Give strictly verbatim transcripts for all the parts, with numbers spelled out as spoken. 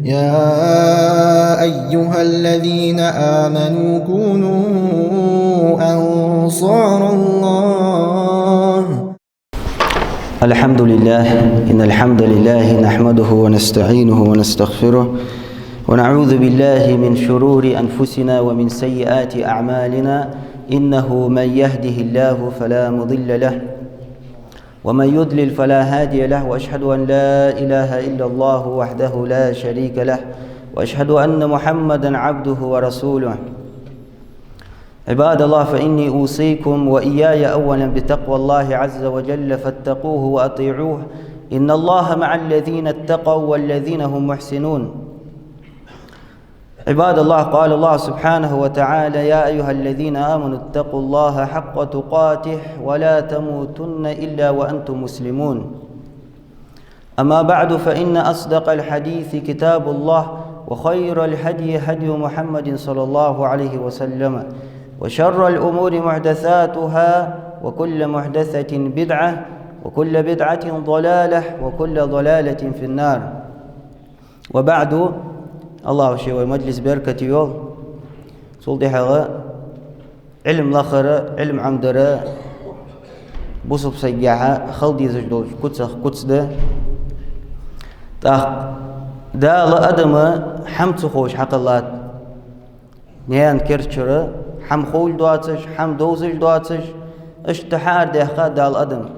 يا أيها الذين آمنوا كونوا أنصار الله. الحمد لله. إن الحمد لله نحمده ونستعينه ونستغفره، ونعوذ بالله من شرور أنفسنا ومن سيئات أعمالنا. إنه من يهده الله فلا مضل له، ومن يضلل فلا هادي له، وأشهد أن لا إله إلا الله وحده لا شريك له، وأشهد أن محمدا عبده ورسوله. عباد الله، فإني أوصيكم وإياي أولا بتقوى الله عز وجل، فاتقوه وأطيعوه. إن الله مع الذين اتقوا والذين هم محسنون. عباد الله، قال الله سبحانه وتعالى: يا أيها الذين آمنوا اتقوا الله حق تقاته ولا تموتن إلا وأنتم مسلمون. أما بعد، فإن أصدق الحديث كتاب الله، وخير الهدي هدي محمد صلى الله عليه وسلم، وشر الأمور محدثاتها، وكل محدثة بدعة، وكل بدعة ضلالة، وكل ضلالة في النار. وبعد، АллахӀа ший вай маджлис беркате йойла. Цул тӀехьагӀа Ӏилма лахара, Ӏилма Ӏомадара бусалба сагагахьа хила дезаш долча куцех куц да. ТӀаккха Дала адама хӀама ца ховш хьакхеллад. Наьна кер чура хӀама ховш доацаш, хӀама довзаш доацаш, иштта хьаарадаьккхад Дала адама.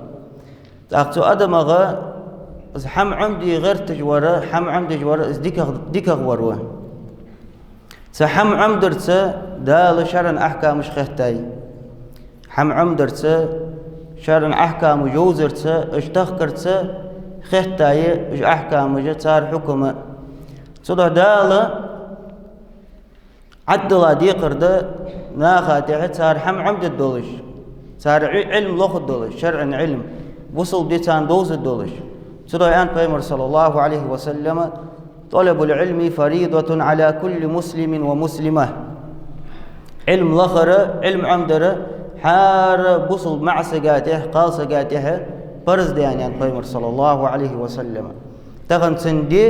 ТӀаккха цу адамагӀа из хӀама Ӏомаде гӀерташ вар, хӀама Ӏомадеш вар, из дикагӀ, дикагӀвар ва. Цу хӀама Ӏомадарца Дала шарӀан ахькамаш хеттай. ХӀама Ӏомадарца, шарӀан ахькамаш йовзарца, уж тахкарца хеттай уж ахькамаш, цар хьукам. Цудухьа Дала Ӏаддала декхар да наха тӀехьа цар хӀама Ӏомадеш долаш, цар Ӏи-, Ӏилма лохаш долаш, шарӀан Ӏилма, бусалба дин царна довзаш долаш. Цудухьа аьннад Пайхамара, صلى الله عليه وسلم: طلب العلم فريضة على كل مسلم ومسلمة. Ӏилма лахара, Ӏилма Ӏомадара хӀара бусалба маӀа сага тӀехьа, кхалсага тӀехьа парз да, аьннад Пайхамара, صلى الله عليه وسلم. Тахан цун ди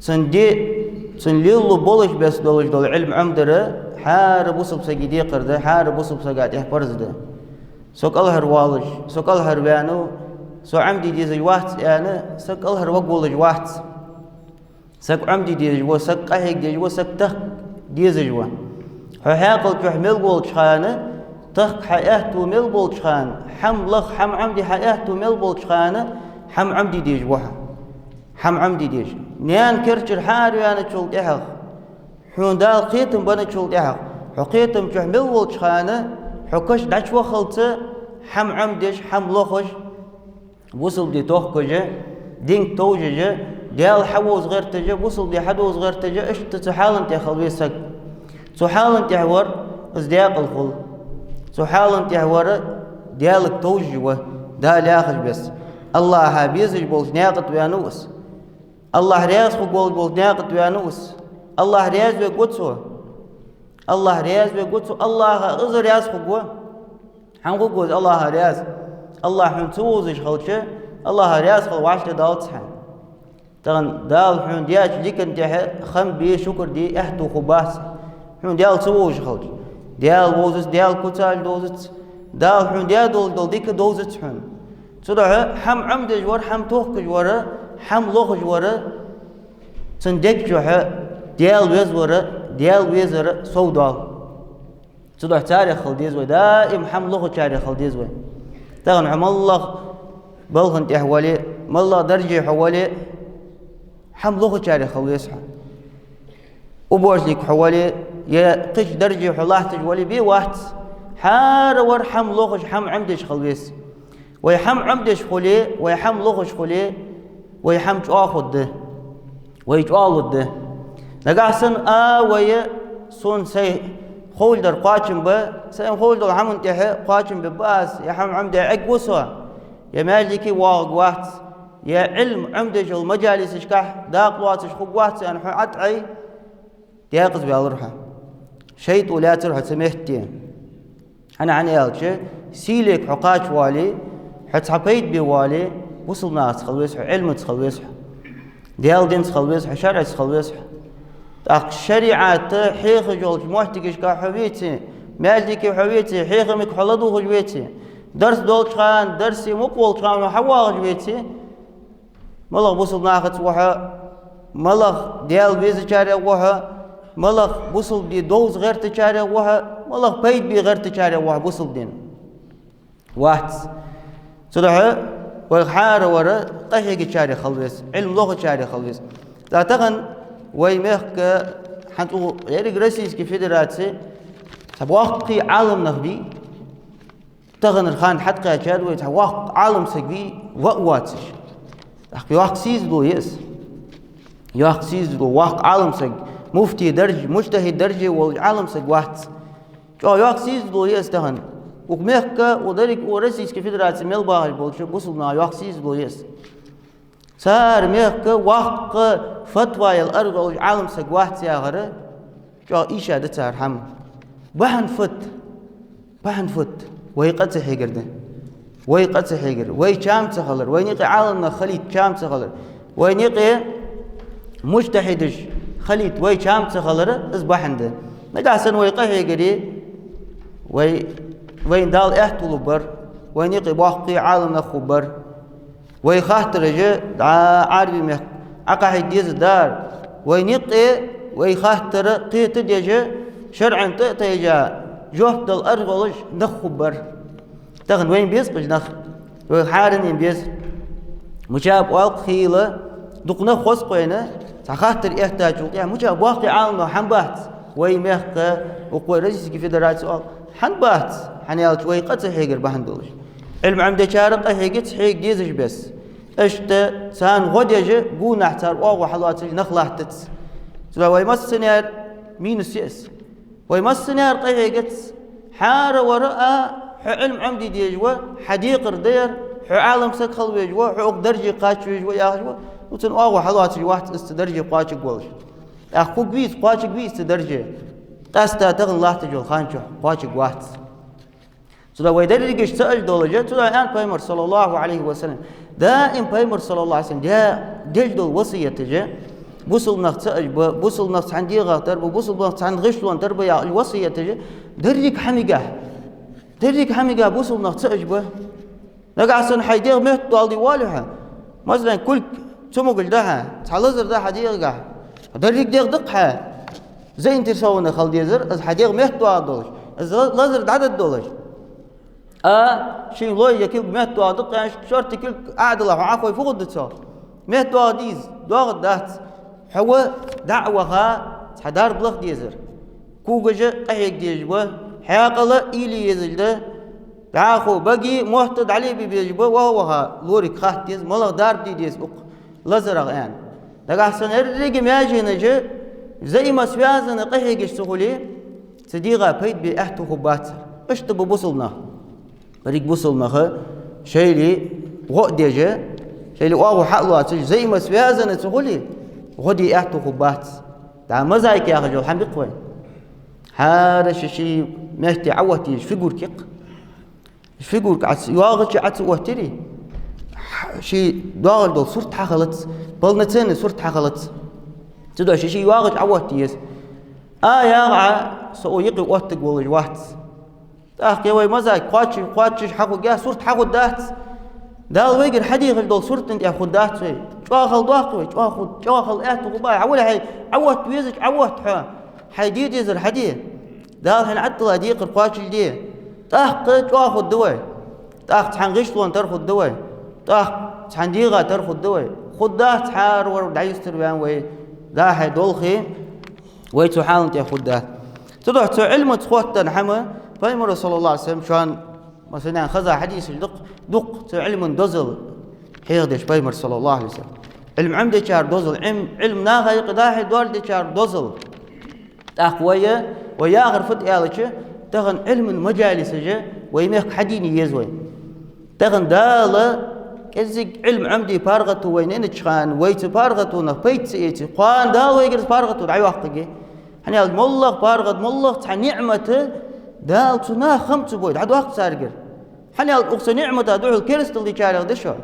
Цун ди, цун лелалу болаш беса долаш дола Ӏилма Ӏомадар хӀара бусалба сага декхар да, хӀара бусалба сага тӀехьа парз да. Со кӀалхарвоалаш, со кӀалхарваьннав, со Ӏомаде дезаш вац аьнна, саг кӀалхарваргволаш вац. Саг Ӏомаде дезаш ва, саг къахьега дезаш ва, саг тахка дезаш ва. Хьо хьаькъал чу мел волча хана, тахка хьа аьттув мел болча хана, хӀама лаха, хӀама Ӏомаде хьа аьттув мел болча хана, хӀама Ӏомаде дезаш ва хьо. ХӀама Ӏомаде дезаш. Наьна кер чура хьаараваьнначул тӀехьагӀа, хьона Дала кхетам бенначул тӀехьагӀа, хьо кхетам чу мел волча хана, хьо каша дӀачуваххалца, хӀама Ӏомадеш, хӀама лохаш, бусалба ди тохкаш, динга товжаш, Даьла хьавовза гӀерташ, бусалба ди хьадовза гӀерташ, иштта цу хьала тӀа хила веза саг. Цу хьала тӀа вар из даькъала хул. Цу хьала тӀа вар Даьлага товжаш ва, Дала яхача беса. АллахӀа безаш болча наькъа тӀа ваьннав из. АллахӀ раьза хургволаш болча наькъа тӀа ваьннав из. АллахӀ раьза вергва цо. АллахӀ раьза вергва цо. АллахӀа из раьза хургва. ХӀана хургва из АллахӀа раьза? АллахӀ хьона ца вовзаш хилча, АллахӀа раьза хила вӀаштӀехьадалац хьо. Тахан Дала хьона даьча дикан тӀехьа хам бе, шукр де аьттув хургбац. Хьона Даьла ца вовзаш хилча. Даьла вовзац, Даьла куцаш довзац. Дала хьона даь долаш дола дика довзац хьона. Цудухьа хӀама Ӏомадеш вар, хӀама тохкаш вар, хӀама лохаш вар, цун дег чу Даьла веза вар, Даьла везар совдоал. Цудухьа царех хила деза вай, даим хӀама лохачарех хила деза вай. Тахан хьо моллагӀа балха тӀа вале, моллагӀа дарже хьо вале, хӀама лохачарех хила веза хьо. Уборщик хьо вале, е кхыча дарже хьо латташ вале, бе вац. ХӀара вар хӀама лохаш, хӀама Ӏомадеш хила веза. Вай хӀама Ӏомадеш хуле, вай хӀама лохаш хуле, вай хӀама чӀоагӀа хургда. Вай чӀоагӀа лургда. Нагахьа санна а вай, сона сай ховш дар кхоачам ба, сай ховш дола хӀаман тӀехьа кхоачам бергба аз, е хӀама Ӏомаде Ӏергва со, е маьждиге воагӀаргвац, е Ӏилма Ӏомадеш йола маджалисашка дакъа лоацаш хургвац аьнна хьо ӀотӀай, декъаза ваьлар хьо. ШайтӀо лаьцар хьо цу метте. ХӀана, хӀана аьлча, сийле хьо кхача воале, хьо цхьа пайда бе воале, бусалба нахаца хила веза хьо, Ӏилмаца хила веза хьо. Даьла динца хила веза хьо, шарӀаца хила веза хьо. ТӀаккха шариӀата хьехаш йолча моттигашка хьо веце, маьждиге хьо веце, хьехамага хьо ладувгӀаш веце, дарс долча хана, дарсе мукъа волча хана хьо хьавоагӀаш веце, малагӀа бусалба нахаца ва хьо, малагӀа Даьла везачарех ва хьо, малагӀа бусалба ди довза гӀертачарех ва хьо, малагӀа пайда бе гӀертачарех ва хьо бусалба дина. Вац. Цудухьа вай хӀара вар къахьегачарех хила веза, Ӏилма лохачарех хила веза. ТӀаккха тахан вай мехка хӀанз цу ерриг Российски Федераце цхьа боккхий Ӏаламнах бий, таханара хана хьатӀакхаьчад вай, цхьа воккха Ӏаламсаг вий, ва а воацаш. ТӀаккха йоккха сийсаз дола я из. Йоккха сийсаз дола, воккха Ӏаламсаг, муфти дарж, мужтахӀид дарже волча Ӏаламсаг вац. ЧӀоагӀа йоккха сийсаз дола я из тахан. Укх мехка, укх деррига, укх Российски Федераце мел багӀаш болча бусалба наха йоккха сийсаз дола я из. Цар мехка воккха фатва яла аргӀа волаш Ӏаламсаг вац яхар, чӀоагӀа ийша да цар хӀама. Бахьан фуд? Бахьан фуд? Вай къа ца хьегар да. Вай къа ца хьегар, вай чам ца хилар, вайна юкъе Ӏаламнах хилийта чам ца хилар, вайна юкъе мужтахӀидаш хилийта вай чам ца хилар, из бахьан да. Нагахьа санна вай къа хьегаре, вай, вайна Дала аьттув лургбар, вайна юкъе боккхий Ӏаламнах хургбар. Вай хаттараш дӀа Ӏарбий мехка Ӏокхахьийта дезаргдар, вайна юкъе вай хаттар кхетадеш, шарӀан тӀа а тайжа, жоп дала аргӀа волаш нах хургбар. Тахан вайна беза-кх уж нах, вай хӀаране беза. Мичаб оал-кх хийла, дукха нах хоза-кх вайна, цхьа хаттар эттачул тӀехьа, мичаб боккхий Ӏаламнах хӀана бац вай мехка, укх вай Российски Федераце оал, хӀана бац, хӀана аьлча вай къа ца хьегар бахьан долаш. Ӏилма Ӏомадечар къахьегац хьега дезача беса. Иштта царна гӀо деш, гонахьа цар оагӀув хьалоацаш нах латтац. Цудухьа вай массане а минус я из. Вай массане а къахьегац, хӀара вар а, хьо Ӏилма Ӏомаде дезаш ва, хьа декхар да ер, хьо Ӏаламсаг хила везаш ва, хьо укх дарже кхача везаш ва яхаш ва, ну, цун оагӀув хьалоацаш вац из цу дарже кхоачаргволаш. ТӀаккха хургвий из, кхоачаргвий из цу дарже? Къаьстта тахан латташ йола хан чухь кхоачаргвац. Цудухьа вай дерригаш ца аш долаш, цудухьа аьннад Пайхамара, صلى الله عليه وسلم. Даим Пайхамара, صلى الله عليه وسلم, де-, деш дола васияташ, бусалба нах ца аш ба, бусалба нах цхьан дегӀах тара ба, бусалба нах цхьан гӀишлон тара ба яхаш васияташ, деррига хӀамагахьа, деррига хӀамагахьа бусалба нах ца аш ба. Нагахьа санна хьай дегӀ меттадоаладе воалле хьо, масала, кулг цамогаш да хьа, цхьа лазар да хьа дегӀагахьа, деррига дегӀ да-кх хьа заинтересованный хила дезар, из хьа дегӀ меттадоагӀаргдолаш, из ла-, лазар дӀадаргдолаш. А, шийна лой я кулг меттадоагӀаргда-кх аьнна, шортта кулг Ӏодилла хьо Ӏохайна фу хургда цох? МеттадоагӀаргда из, доагӀаргдац. Хьо ва дӀа а ваха, цхьа дарба лаха дезар. Когаш а къахьега дезаш ба, хьаькъал а уйла е езаш да, дӀахо баге, мотт а дӀалебе безаш ба, ваха-ваха лориг хатта деза, малагӀа дарба де деза укх лазарах аьнна. Нагахьа санна еррига маьженаш а взаимосвязанный къахьегаш ца хуле, цу дегӀа пайда бе аьттув хургбацар. Иштта ба бусалба нах. Берригаш бусалба нах шоайла гӀо а деш, шоайла оагӀув хьа а лоацаш, взаимосвязанный ца хуле, гӀо де аьттув хургбац. ДӀа мозаика яхаш йола хӀама я-кх вай. ХӀара ший-ший метте Ӏооттаеш фигурка я-кх. Фигурка Ӏа ца, йоагӀача Ӏа ца оттайий, хьа-, ший доагӀаш дола сурт хьахилац, полноценный сурт хьахилац. Цудухьа ший-ший йоагӀача Ӏооттае еза. А, ягӀа Ӏа, со укх юкъе оттаргволаш вац. ТӀаккха вай мозаика кхоачаш, кхоачаш хьахургья, сурт хьахургдац. Дала вайгара хьадехаш дола сурт тӀа хургдац вай. ЧӀоагӀа хала доаккхий вай, чӀоагӀа хургда, чӀоагӀа хала аьттув хургба. Хьавола хьай, Ӏоотта везача Ӏоотта хьо. Хьай де дезар хьаде. Дала хьайна Ӏаддала декхар кхоачашде. ТӀаккха чӀоагӀа хургда вай. ТӀаккха цхьан гӀишлон тара хургда вай. ТӀаккха цхьан дегӀа тара хургда вай. Хургдац хӀара вар дӀаюстарваьнна вай. Да хьай долхе, вай цу хьала тӀа хургдац. Цудухьа цу Ӏилмаца хоттаденна хӀама Пайхамара, صلى الله عليه وسلم, шоана, масала, хеза хьадисаш да-кх, дукха цу Ӏилман дозал хьехадеш Пайхамара, صلى الله عليه وسلم. Ӏилма Ӏомадечар дозал, Ӏим-, Ӏилма наха юкъе дӀа-хьа доаржадечар дозал. ТӀаккха вай, вай яхар фуд аьлча, тахан Ӏилман маджалисаш вай мехка хьадийна еза вай. Тахан Дала кӀезига Ӏилма Ӏомаде паргӀато вайна еннача хана, вай цу паргӀатонах пайда ца эце, кхоана Дала вайгара из паргӀато дӀайоаккхаргья. ХӀана аьлча моллагӀа паргӀата, моллагӀа цхьа ниӀмат Дала цу наха хам ца бой, дӀадоаккх царгара. ХӀана аьлча укх цу ниӀмата духьал керастал дечарех да шо.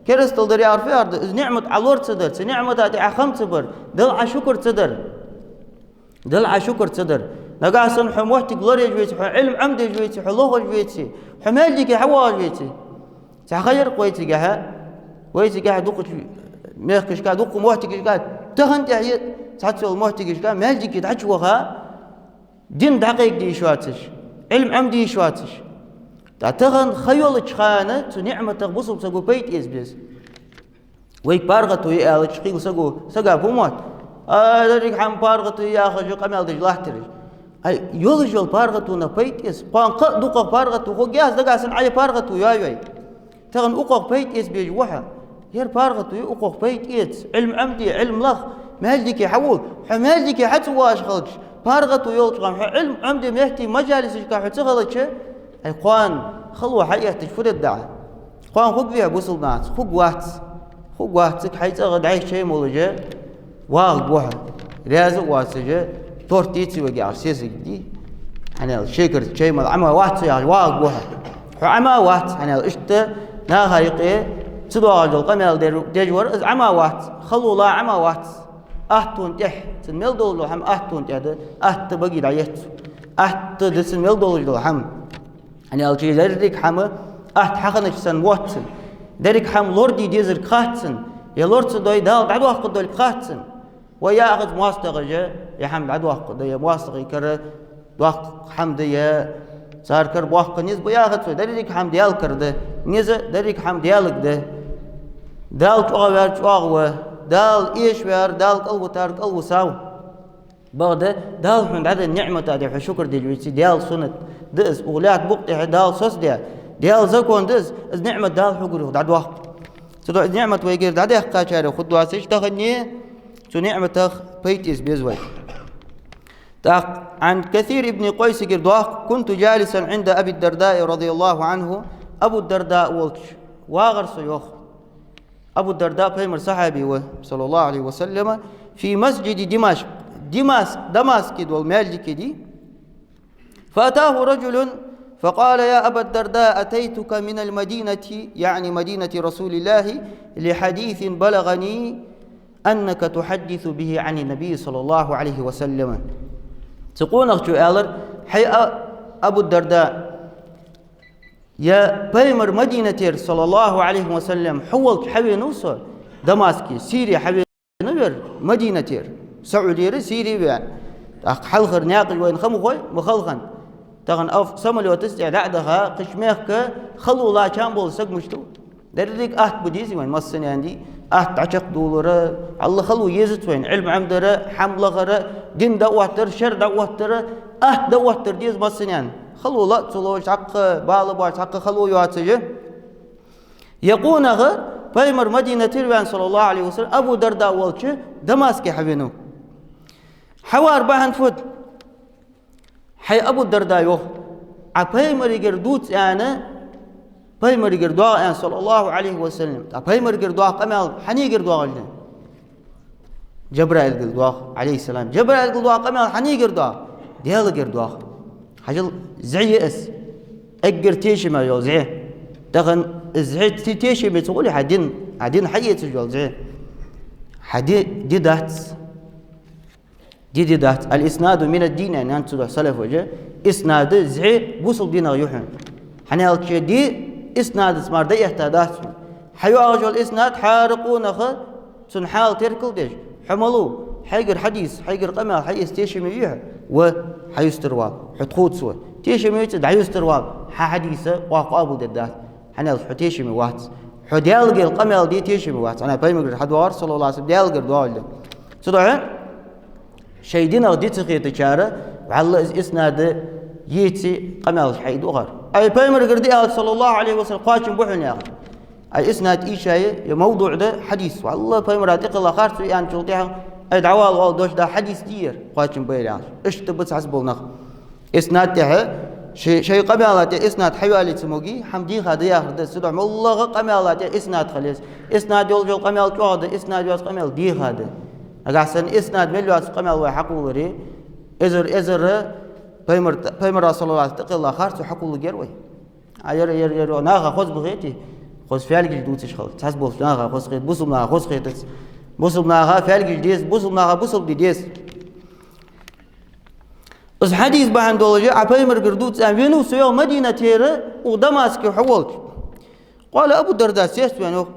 Керастал дар яхар фу яхар да? Из ниӀмат Ӏа лора ца дар, цу ниӀмата тӀа Ӏа хам ца бар, Далла Ӏа шукр ца дар. Далла Ӏа шукр ца дар. Нагахь санна хьо моттиг лораеш веце, хьо Ӏилма Ӏомадеш веце, хьо лохаш веце, хьо маьждиге хьавоагӀаш веце. Цхьа ха яр-кх вай цигахьа, вай цигахьа дукхача мехкашка, дукха моттигашка, тахан тӀехьа цхьацца йола моттигашка маьждиге дӀачуваха, дин дӀакъайкаде йиш йоацаш, Ӏилма Ӏомаде йиш йоацаш. ТӀаккха тахан ха йолча хана цу ниӀматах бусалба саго пайда эца беза. Вайга паргӀато я аьлча, хийла саго, сага фу мотт? А, деррига хӀама паргӀато я яхаш, къамаьл деш латтараш. Ай, йолаш йола паргӀатонах пайда эца. Кхоана кхы а дукхагӀа паргӀато хургьяц, дагахь санна Ӏа е паргӀато йой вай. Тахан укхох пайда эца безаш ва хьо. Ер паргӀато я, укхох пайда эца. Ӏилма Ӏомаде, Ӏилма лаха, маьждиге хьавола. Хьо маьждиге хьа ца воагӀаш хилча, паргӀато йолча хана хьо Ӏилма Ӏомаде метте, мажалисашка хьо ца хилча, ай, кхоана хало хьаэттача фу дергда Ӏа? Кхоана хургвий хьо бусалба нахаца? Хургвац. Хургвац, цига хьай цӀагӀа дӀайха чай молаш вагӀаргва хьо. Раьза а воацаш, торт деций вайга яхаш, сесаг дий? ХӀана аьлча, шекара чай мала Ӏама вац цо яхаш, вагӀаргва хьо. Хьо Ӏама вац, хӀана аьлча, иштта наха юкъе ца доагӀаш дола къамаьл дер-, деш вар, из Ӏама вац, хало ла Ӏама вац. Аттона тӀехьа, цун мел долаш дола хӀама аттона тӀехьа да, атта баге дӀаэц цо. Атта да цун мел долаш дола хӀама. ХӀана аьлча, деррига хӀама атта хьахиннача санна мотт цун. Деррига хӀама лораде дезарг хац цунна, е лора ца дой Дала дӀадоаккхаргдолга хац цунна. Вай яхац моастагӀаша е хӀама дӀадоаккхаргда, е моастагӀий кара доккха хӀама да, е цар кара боккха низ ба яхац вай. Деррига хӀама Даьла кара да. Низ а, деррига хӀама Даьлага да. Дала чӀоагӀваьр чӀоагӀа ва, Дала эшаваьр, Дала кӀалвитар кӀалвисав. Бакъда, Дала хьона дӀаденна ниӀмата тӀа хьо шукр деш веце, Даьла суннат да из, укх лаьтта букъа тӀа Дала соцадаь, Даьла закон да из, из ниӀмат Дала хьогара юха дӀадоаккх. Цудухьа из ниӀмат вайгара дӀадаьккхачарех хургдоацаш, тахане цу ниӀматах пайда эца беза вай. ТӀаккха عن كثير بن قيس-гара доагӀа: كنت جالسا عند أبي الدرداء رضي الله عنه, Абу Дарда волча вагӀар со, йоах. Абу Дарда Пайхамара сахьаби ва, صلى الله عليه وسلم, في مسجد دمشق, Димас-, Дамаске дола маьждиге дий. فأتاه رجل فقال: يا أبا الدرداء، أتيتك من المدينة، يعني مدينة رسول الله، لحديث بلغني أنك تحدث به عن النبي صلى الله عليه وسلم. Цу къонахчо аьлар: хӀай А-, Абу Дарда, е Пайхамар Мадинатера, صلى الله عليه وسلم, хьо волча хьавенав со, Дамаске, Сире хьавенав ер, Мадинатера. СаӀудера Сире вена. ТӀаккха хьалхара наькъаш вайна ха ма хой, ма хала хиннад. Тахан ав самолётаца тӀа дӀа а даха, кхыча мехка хало ла чам бола саг мишта ва? Деррига атта ба дезий вайна массанена дий? Атта дӀачакхдалара, хьалла хало езац вайна, Ӏилма Ӏомадара, хӀама лахара, дин дӀаоттара, шера дӀаоттара, атта дӀаоттар деза массанена. Хало ла а ца ловш, цхьаккха бала боацаш, цхьаккха хало йоацаш. Ер къонах Пайхамар Мадинатера вена, صلى الله عليه وسلم, Абу Дарда волча Дамаске хьавенав. Хьавар бахьан фуд? ХӀай Абу Дарда, йоах, Ӏа Пайхамарагара дувц аьнна, Пайхамарагара доагӀа аьнна, صلى الله عليه وسلم. ТӀаккха Пайхамарагара доагӀа къамаьл хьанагара доагӀа? Джабраилгара доагӀа, عليه السلام. Джабраилгара доагӀа къамаьл хьанагара доагӀа? Даьлагара доагӀа. Хьажал, зӀи я из. Эггара тешаме йола зӀи. Тахан зӀи те-, тешаме ца хуле, хьа дин, хьа дин хьаэцаш йола зӀи. Хьа ди, ди дац. Ди, ди дац. الإسناد من الدين, аьнна цудухьа салафаша. Иснад, зӀи бусалба динах я хьона. ХӀана аьлча ди иснадаца мара дӀаэтта дац хьона. ХьайоагӀаш йола иснад хӀара къонах, цун хьал теркалдеш. Хьо малав? Хьайгара хьадис, хьайгара къамаьл хьаэца тешаме вий хьо? Ва, хьаюстарвала. Хьо тхоца ва. Тешаме веце, дӀаюстарвала. Хьа хьадис оаха къоабалдергдац. ХӀана аьлча хьо тешаме вац. Хьо Даьлагара къамаьл де тешаме вац. ХӀана, Пайхамарагара хьадоагӀар, صلى الله عليه وسلم, Даьлагара доагӀалда. Цудухьа шоай динах ди ца хетачар, валлахӀи, из иснад еце къамаьлаш хьаийдоагӀар. Ай, Пайхамарагара да аьлча, صلى الله عليه وسلم, кхоачам ба хьона яхар. Ай, иснад ийшай, е мавдуӀ да хьадис. ВаллахӀи, Пайхамара тӀакхелла харцо я аьнначул тӀехьагӀа, ай, дӀавала оал дош да хьадис дий ер, кхоачам ба ер яхаш. Иштта ба цхьацца бола нах. Иснад тӀехьа шоай, шоай къамаьла тӀа иснад хьайоалае ца моге, хӀама деха да яхар да. Цудухьа моллагӀа къамаьла тӀа иснад хила еза. Иснад йолаш йола къамаьл чӀоагӀа да, иснад йоаца къамаьл деха да. Нагахь санна иснад мел йоаца къамаьл вай хьакхолларе, эзар, эзар Пайхамар, Пайхамара, صلى الله عليه وسلم, тӀакхелла харцо хьакхолларгьяр вай. А ер, ер, ер, наха хоза ма хетий, Хоза фаьлгаш дувцаш хила, цхьаболча наха хоза хет, бусалба наха хоза хетац. Бусалба наха фаьлгаш деза, бусалба наха бусалба ди деза. Из хьадис бахьан долаш, Ӏа Пайхамарагара дувц аьнна венав со, йоах, Мадинатера укх Дамаске хьаволча. قال أبو الدرداء, цецваьнна йоах: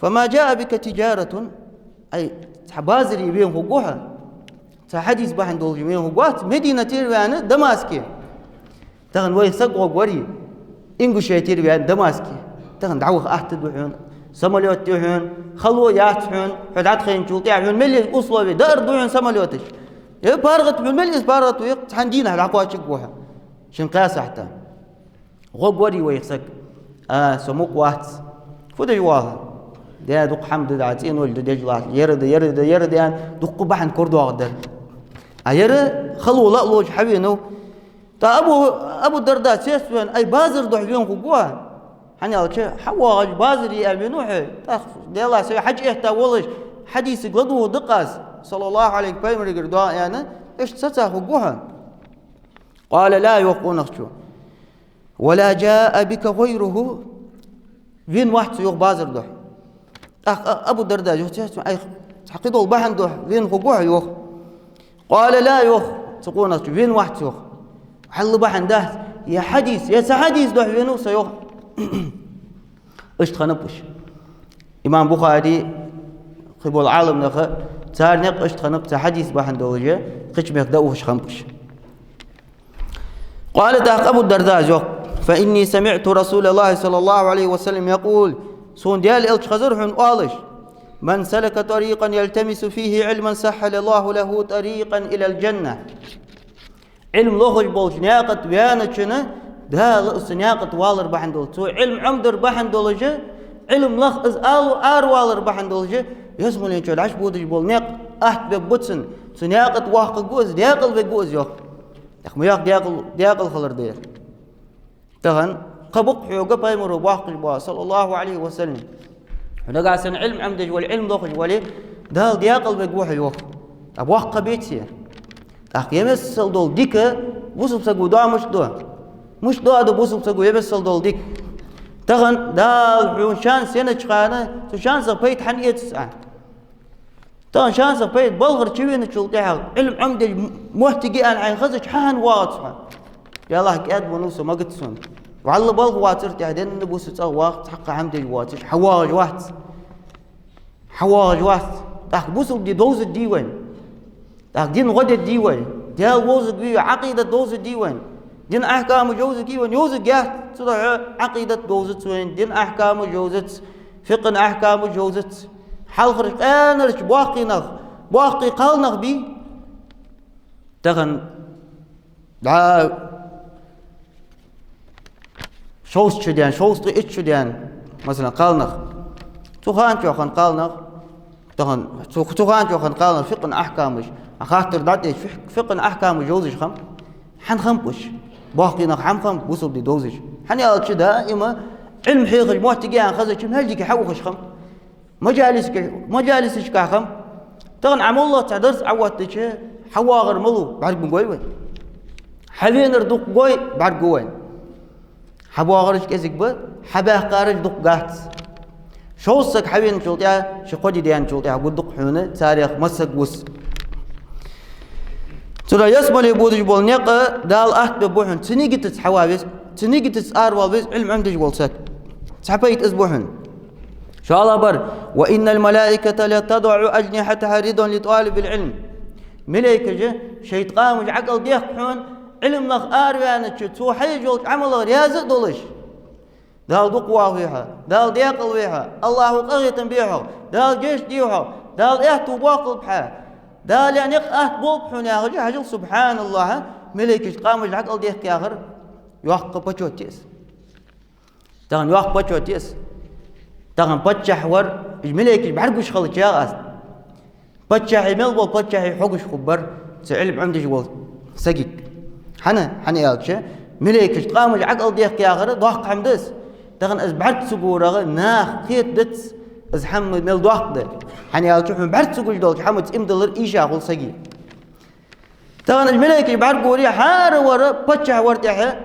فما جاء بك تجارة؟ Ай, цхьа базаре вена хургва хьо? Цхьа хьадис бахьан долаш вена хургвац Мадинатера ваьнна Дамаске? Тахан вай саг гӀоргвар, Ингушетера ваьнна Дамаске. Тахан дӀаваха атта да хьона, самолёт я хьона, хало яц хьона, хьо дӀатӀахайначул тӀехьа хьона мел условия, даар да хьона самолёташ. Е паргӀата хьона мел из паргӀата ву, цхьан дийнахьа дӀакхоачаргва хьо шин-кхаь сахьата. ГӀоргвар вай саг. А, со мукъа вац. Фу деш вале? Де дукха хӀама да, цӀенолаш да деш латт. Ер да, ер да, ер да аьнна, дукха бахьан корадоагӀаргдар. А ер хало ла а лоацаш хьавенав. ТӀаккха Абу, Абу Дарда цецваьнна: ай, базар духьа вена хургва хьо? ХӀана аьлча, хьавоагӀаш базаре аьнна венав хьо. ТӀаккха, Даьллахь, со хьаж этта волаш, хьадисага ладувгӀа да-кх аз, саллаллахӀу Ӏалайхи, Пайхамарагара доагӀа аьнна, иштта сацахьа хургва хьо? قال لا, йоах къонахчо. ولا جاء بك غيره, вена вац цо, йоах, базар духьа. ТӀаккха Абу Дарда йоах цецваьнна: ай, цхьа кхыдола бахьан духьа вена хургва хьо, йоах. قال لا, йоах цу къонахчо, вена вац, йоах. Хьалла бахьан дац, е хьадис, е цхьа хьадис духьа венав со, йоах. Иштта хиннаб уж. Имам Бухари, кхыбола Ӏаламнаха, цар никъ иштта хиннаб, цхьа хьадис бахьан долаш, кхыча мехка дӀаухаш хиннаб уж. قال, тӀаккха Абу Дарда йоах: فإني سمعت رسول الله صلى الله عليه وسلم يقول, сона Даьла Элча хезар хьона оалаш: من سلك طريقا يلتمس فيه علما سهل الله له طريقا إلى الجنة. Ӏилма лохаш болча наькъа тӀа ваьнначоа Дала из наькъа тӀа валар бахьан долаш, цо Ӏилма Ӏомадар бахьан долаш, Ӏилма лаха из ала аравалар бахьан долаш, ялсмален чу дӀачубодаш бола никъ атта бергба цунна, цу наькъа тӀа воаккхаргва из, даькъала вергва из, йоах. ТӀаккха ма йоах даькъала, даькъала хилар да ер. Тахан кхаъ ба-кх хьога Пайхамаро боккхийта бола, саллаллахӀу Ӏалайхи ва саллам. Хьо нагахьа санна Ӏилма Ӏомадеш вале, Ӏилма лохаш вале, Дала даькъала вергва хьо, йоах. ТӀаккха боккха кхаъ беций? ТӀаккха е миссел дола дика бусалба саго доа мишта доа? Мишта доаду бусалба саго е миссел дола дика? Тахан Дала хьона шанс еннача хана, цу шансах пайда хӀана эцац Ӏа? Тахан шансах пайда балхара чувеначул тӀехьагӀа, Ӏилма Ӏомадеш моттиг я аьнна хьайна хезача, хьахьана воагӀац хьо? Ялахь кӀаьда венав со, магац сона. ВаллахӀи, балха вацар тӀехьа, денна-бус цӀагӀа вах, цхьаккха хӀама деш воацаш, хьавоагӀаш вац. ХьавоагӀаш вац. ТӀаккха бусалба ди довзаргдий вайна? ТӀаккха дин гӀо дергдий вай? Даьла вовзаргвий вай, Ӏакъидат довзаргдий вайна? Дин ахькамаш йовзаргий вайна? Йовзаргьяц. Цудухьа Ӏакъидат довзац вайна, дин ахькамаш йовзац, фикъхӀан ахькамаш йовзац. Хьалхарча къаьнарча боккхий нах, боккхий кхалнах бий? Тахан дӀа шовзткъа шу даьнна, шовзткъеи итт шу даьнна, масала, кхалнах. Цу хана чу хинна кхалнах, тахан цу, цу хана чу хинна кхалнах фикъхӀан ахькамаш, а хаттар дӀатӀаэцаш, фикъ-, фикъхӀан ахькамаш йовзаш хиннаб? ХӀана хиннаб уж? Боккхий нах хӀана хиннаб бусалба ди довзаш? ХӀана аьлча даим Ӏилма хьехаш моттиг я аьнна хезача, маьждиге хьаухаш хиннаб. Мажалисашка, мажалисашка хиннаб. Тахан Ӏа моллагӀа цхьа дарс Ӏооттадича, хьавоагӀар малув, бӀарга ма гой вай. Хьавенар дукха гой, бӀарга гу вайна. ХьабоагӀараш кӀезига ба, хьабаьккхараш дукха гац. Шовзткъа саг хьавеначул тӀехьа, ши-кхо ди даьнначул тӀехьа гургда-кх хьона, царех масса саг вус. Цудухьа ялсмале бодаш бола никъ Дала атта бергба хьона, цу нигатаца хьавала веза, цу нигатаца аравала веза Ӏилма Ӏомадеш вола саг. Цхьа пайда из ба хьона. ШоллагӀбар: وإن الملائكة لتضع أجنحتها رضا لطالب العلم. Малейкаша шоай ткъамаш ӀокӀалдехк хьона, Ӏилма лаха араваьнначо, цо хьаеш йолча Ӏамалах раьза а долаш. Дала дукха воахавий хьо, Дала даькъала вий хьо, АллахӀо къахетам бий хьох, Дала гешт дий хьох, Дала аьттув боаккхалба хьа, Дала яь никъ атта болба хьона, яхаш, хьажал, субхьаналлахӀ, малейкаша ткъамаш ӀокӀалдехк яхар йоккха почёт я из. Тахан йоккха почёт я из. Тахан паччахь вар, уж малейкаш бӀаргагуш хилча, яхаш аз. Паччахьи мел бола паччахьи хьогаш хургбар цу Ӏилма Ӏомадеш волча сагага. ХӀана? ХӀана аьлча, малейкаша ткъамаш ӀокӀалдехк яхар доккха хӀама да из. Тахан из бӀарга ца гурагӀа наха кхетадац из хӀама мел доккха да. ХӀана аьлча, хьона бӀарга ца гуш долча хӀамаца иман диллар ийша хул сага. Тахан уж малейкаш бӀаргагуре, хӀара вар паччахь вар тӀехьа,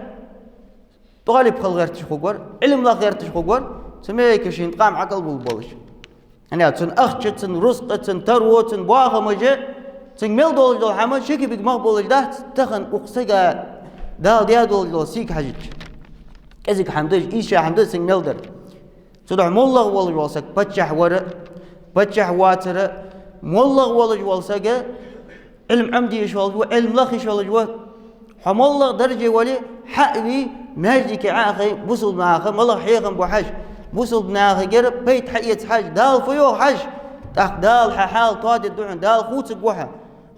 тӀалиб хила гӀерташ хургвар, Ӏилма лаха гӀерташ хургвар, Цу мехка шийна къам Ӏокхалбала болаш. ХӀана аьлча цун ахча, цун рузкъа, цун таро, цун бахамаш, цунга мел долаш дола хӀама ши кепиг мах болаш дац, тахан укх сага Дала даь долаш дола сийга хьежача. КӀезига хӀама да уж, ийша хӀама да уж цунга мел дар. Цудухьа моллагӀа волаш вола саг паччахь вар а, паччахь вацар а, моллагӀа волаш вола саг Ӏилма Ӏомаде йиш йолаш ва, Ӏилма лаха йиш йолаш ва. Хьо моллагӀа дарже вале, хьа а вий, маьждиге Ӏо а хай, бусалба наха малагӀа хьехам ба хьажа, бусалба нахагара пайда хьаэца хьажа, Дала фу йоах хьажа. ТӀаккха Дала хьа хьал тоадергда хьона, Дала хувцаргва хьо.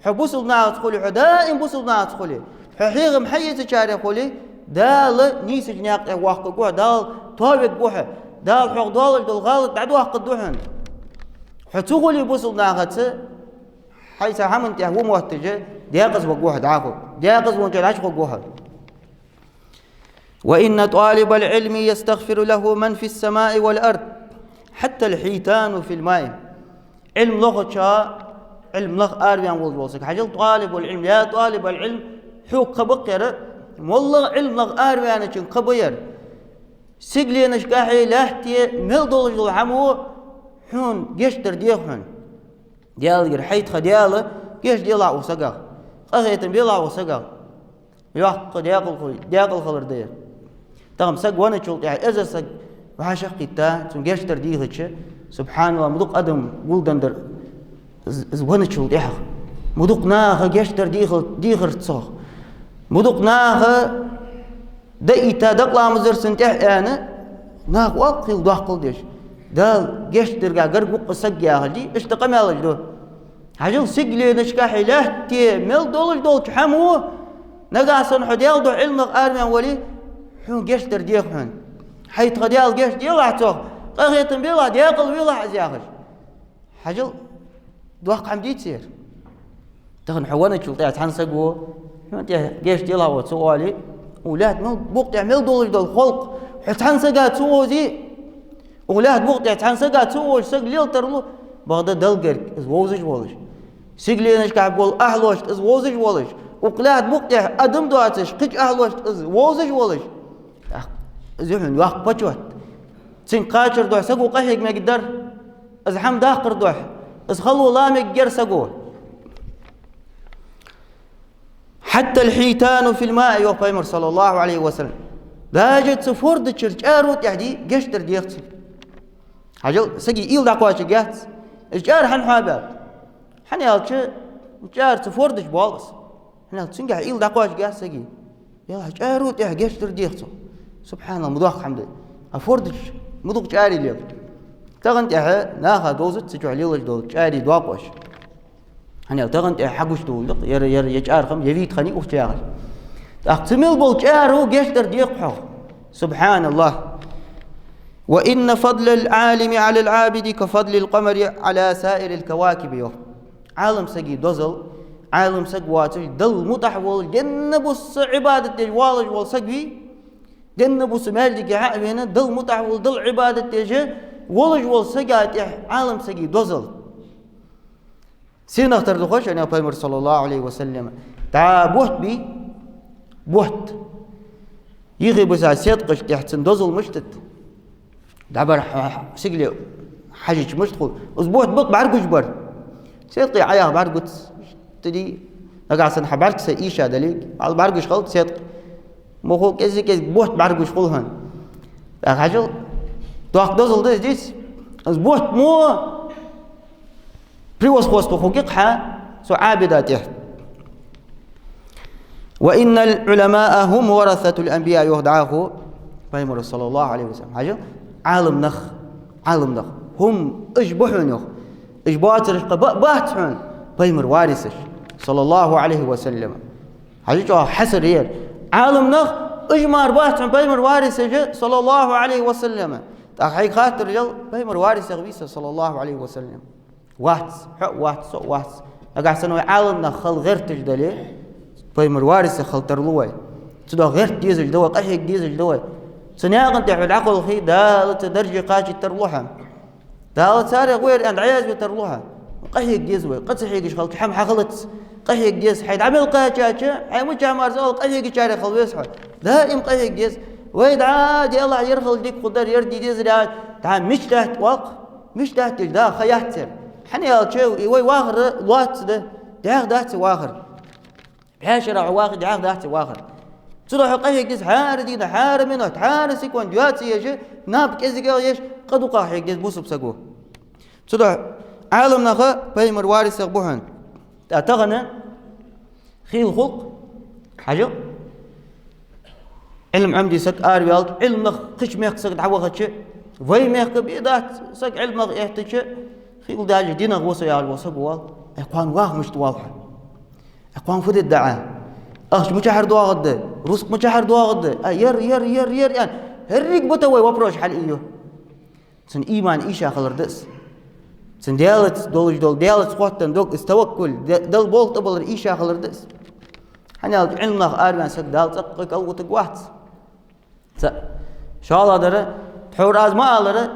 Хьо бусалба нахаца хуле, хьо даим бусалба нахаца хуле, хьо хьехам хьаэцачарех хуле, Дала нийсача наькъа тӀа воаккхаргва хьо, Дала тоавергва хьо, Дала хьох долаш дола гӀалат дӀадоаккхаргда хьона. Хьо ца хуле бусалба нахаца, хьайса хӀаман тӀа ва мотташ, декъаза варгва хьо дӀахо, декъаза волча дӀачухаргва хьо. وإن طالب العلم يستغفر له من في السماء والأرض حتى الحيتان في الماء. Ӏилма лохача, Ӏилма лаха араваьнна волаш вола саг. Хьажал, طالب العلم, يا طالب العلم, хьога кхаъ бакъяр, моллагӀа Ӏилма лаха араваьнначунга кхаъ ба ер. Сигаленашкахьеи лаьттеи мел долаш дола хӀама хьона гешт дар дех хьона. Даьлагара хьайта ха Даьла, гешт делахь укх сагах, къахетам белахь укх сагах. Йоккха декъалхо-, декъалхилар да ер. Тахан саг венначул тӀехьа, эзар саг вӀашагӀкхийтта, цунна гешт дар дийхача, субхьаналлахӀ, ма дукха адам гулденнадар из, из венначул тӀехьагӀа. Ма дукха наха гешт дар дийхал-, дийхар цох. Ма дукха наха даийта дакъа ламазар цунна тӀехьа аьнна, нах оалкхийла доаккхал деш. Дала гешт дарга гарга ва-кх из саг яхаш, иштта къамаьлаш ду. Хьажал, сигаленашкахьеи лаьттеи мел долаш долча хӀаман, нагахьа санна хьо Даьла духьа Ӏилма лаха араваьнна вале, хьона гешт дар дех хьона. Хьайта ха Даьла, гешт делахь цох, къахетам белахь, декъала велахь из яхаш. Хьажал, доккха хӀама дий-те ер? Тахан хьо венначул тӀехьа цхьан саго, хьона тӀехьа гешт делахь ва ца оале, укх лаьтта мел-, букъа тӀа мел долаш дола халкъ хьо цхьан сага ца вовзе, укх лаьтта букъа тӀа цхьан сага ца вовзаш саг лела тарлу, бакъда Далла гарга из вовзаш волаш. Сигаленашкахь бола ахьлошта из вовзаш волаш. Укх лаьтта букъа тӀа адам доацаш, кхыча ахьлошта из вовзаш волаш. ТӀаккха из я хьона йоккха почёт. Цунга кхачара духьа саго къахьега мегаргдар, из хӀама даккхара духьа, из хало ла мегаргьяр саго. حتى الحيتان في الماء, йоах Пайхамара, صلى الله عليه وسلم. Даже цу форда чура чӀаро тӀехьа дий гешт дар дех цунна. Хьажал, сага уйла дӀакхоачаргьяц, из чӀара хӀана хьоабаьб? ХӀана аьлча, чӀара цу форда чу боал из. ХӀана аьлча, цунгахьа уйла дӀакхоачаргьяц сага. Яла, чӀаро тӀехьа гешт дар дех цох. СубхьаналлахӀ, ма доккха хӀама да. А форда чу ма дукха чӀарий лел. Тахан тӀехьа наха довзац цу чу лелаш дола чӀарий доакъош. ХӀана аьлча, тахан тӀехьа хьагучадоал-кх ер, ер, ер чӀара хӀама, ер вийта хиннай укх чу яхаш. ТӀаккха цу мел бола чӀаро гешт дар дех хьох. СубхьаналлахӀ. وإن فضل العالم على العابد كفضل القمر على سائر الكواكب, йоах. Ӏалам сага дозал, Ӏалам саг воацаш, Далла мутӀахьа волаш, денна-бус Ӏибадат деш воаллаш вола саг вий, денна-бус маьждиге хьа а вена, Далла мутӀахьа волаш, Далла Ӏибадат деш волаш вола сага тӀехьа Ӏалам сага дозал. Сенах тара да хой шоана, аьннад Пайхамара, صلى الله عليه وسلم. ДӀа бутт бий, бутт. Йихи бусалба седкъашта тӀехьа цун дозал мишта да? ДӀабар хьо-, хьо-, сигале хьажача мишта хул? Из бутт бакъ бӀаргагуш бар. Седкъий Ӏаяха бӀаргагуц. Тиди, нагахьа санна хьа бӀаргса ийша дале, хьал бӀаргагуш хилац седкъа. Ма хул, кӀезиг-кӀезиг бутт бӀаргагуш хул хьона. ТӀаккха хьажал, доккха дозал да из, дий? Из бутт мо превосходство хургья-кх хьа цу Ӏабида тӀехьа. وإن العلماء هم ورثة الأنبياء, йоах дӀахо Пайхамара, صلى الله عليه وسلم. Хьажал, Ӏалам нах, Ӏалам нах. هم, уж ба хьона, йоах. Уж боацараш кхы ба-, бац хьона Пайхамара варисаш, صلى الله عليه وسلم. Хьажал, чӀоагӀа хьасар я ер. Ӏалам нах, уж мара бац хьона Пайхамара варисаш, صلى الله عليه وسلم. ТӀаккха хьайга хаттар ял, Пайхамара варисех вий со, صلى الله عليه وسلم? Вац, хьо а вац, со а вац. Нагахьа санна вай Ӏалам нах хила гӀерташ дале, Пайхамара варисех хила тарлу вай. Цудухьа гӀерта дезаш да вай, къахьега дезаш да вай. Цу наькъа тӀа хьо дӀакхалхе, Дала цу дарже кхачийта тарлу хьо. Дала царех ва ер аьнна дӀаязве тарлу хьо. Къахьега деза вай, къа ца хьегаш хилча хӀама хьахилац. Къахьега деза, хьай дӀа мел кхаьчача, хьай мичахьа мара ала къахьегачарех хила веза хьо. Даим къахьега деза. Вай дӀа, Даьллахь, ер хила дика хургдар, ер де дезар яхаш, ДӀа мича даьтта ваккха, мича даьтта деш да, ха яц цар. ХӀана аьлча, и вай вахар лоацца да, дӀаьха дац вахар. БӀаь шера хьо вахе, дӀаьха дац вахар. Цудухьа къахьега деза хӀара дийнахьа, хӀара минот, хӀара секунд йоаца еш, наб кӀезигагӀа еш, къа дукхагӀа хьега деза бусалба саго. Цудухьа Ӏаламнаха пайхамара варисех ба хьона. ТӀа тахан хийла хул-кх, хьажал, Ӏилма Ӏомаде саг араваьлча, Ӏилманах кхыча мехка саг дӀавахача, вай мехка бе дац саг Ӏилманах эттача, хийла даже динах ва со яхаш вола саг вал. Э, кхоана ваха мишта воал хьо? Э, кхоана фу де деза Ӏа? Ахча мичахьара доагӀаргда? Рузкъа мичахьара доагӀаргда? А, ер, ер, ер, ер, аьнна, еррига бутт вай вопросаш хьалъийю. Цун иман ийша хилар да из. Цун Даьлаца долаш дола, Даьлаца хоттаденна дог, из таваккул, Д-, Далла болх тӀабалар ийша хилар да из. ХӀана аьлча Ӏилманах араваьнна саг Дала цӀаккха кӀалвутаргвац. ЦаӀ. ШоллагӀдар, тхьовра аз ма аллара,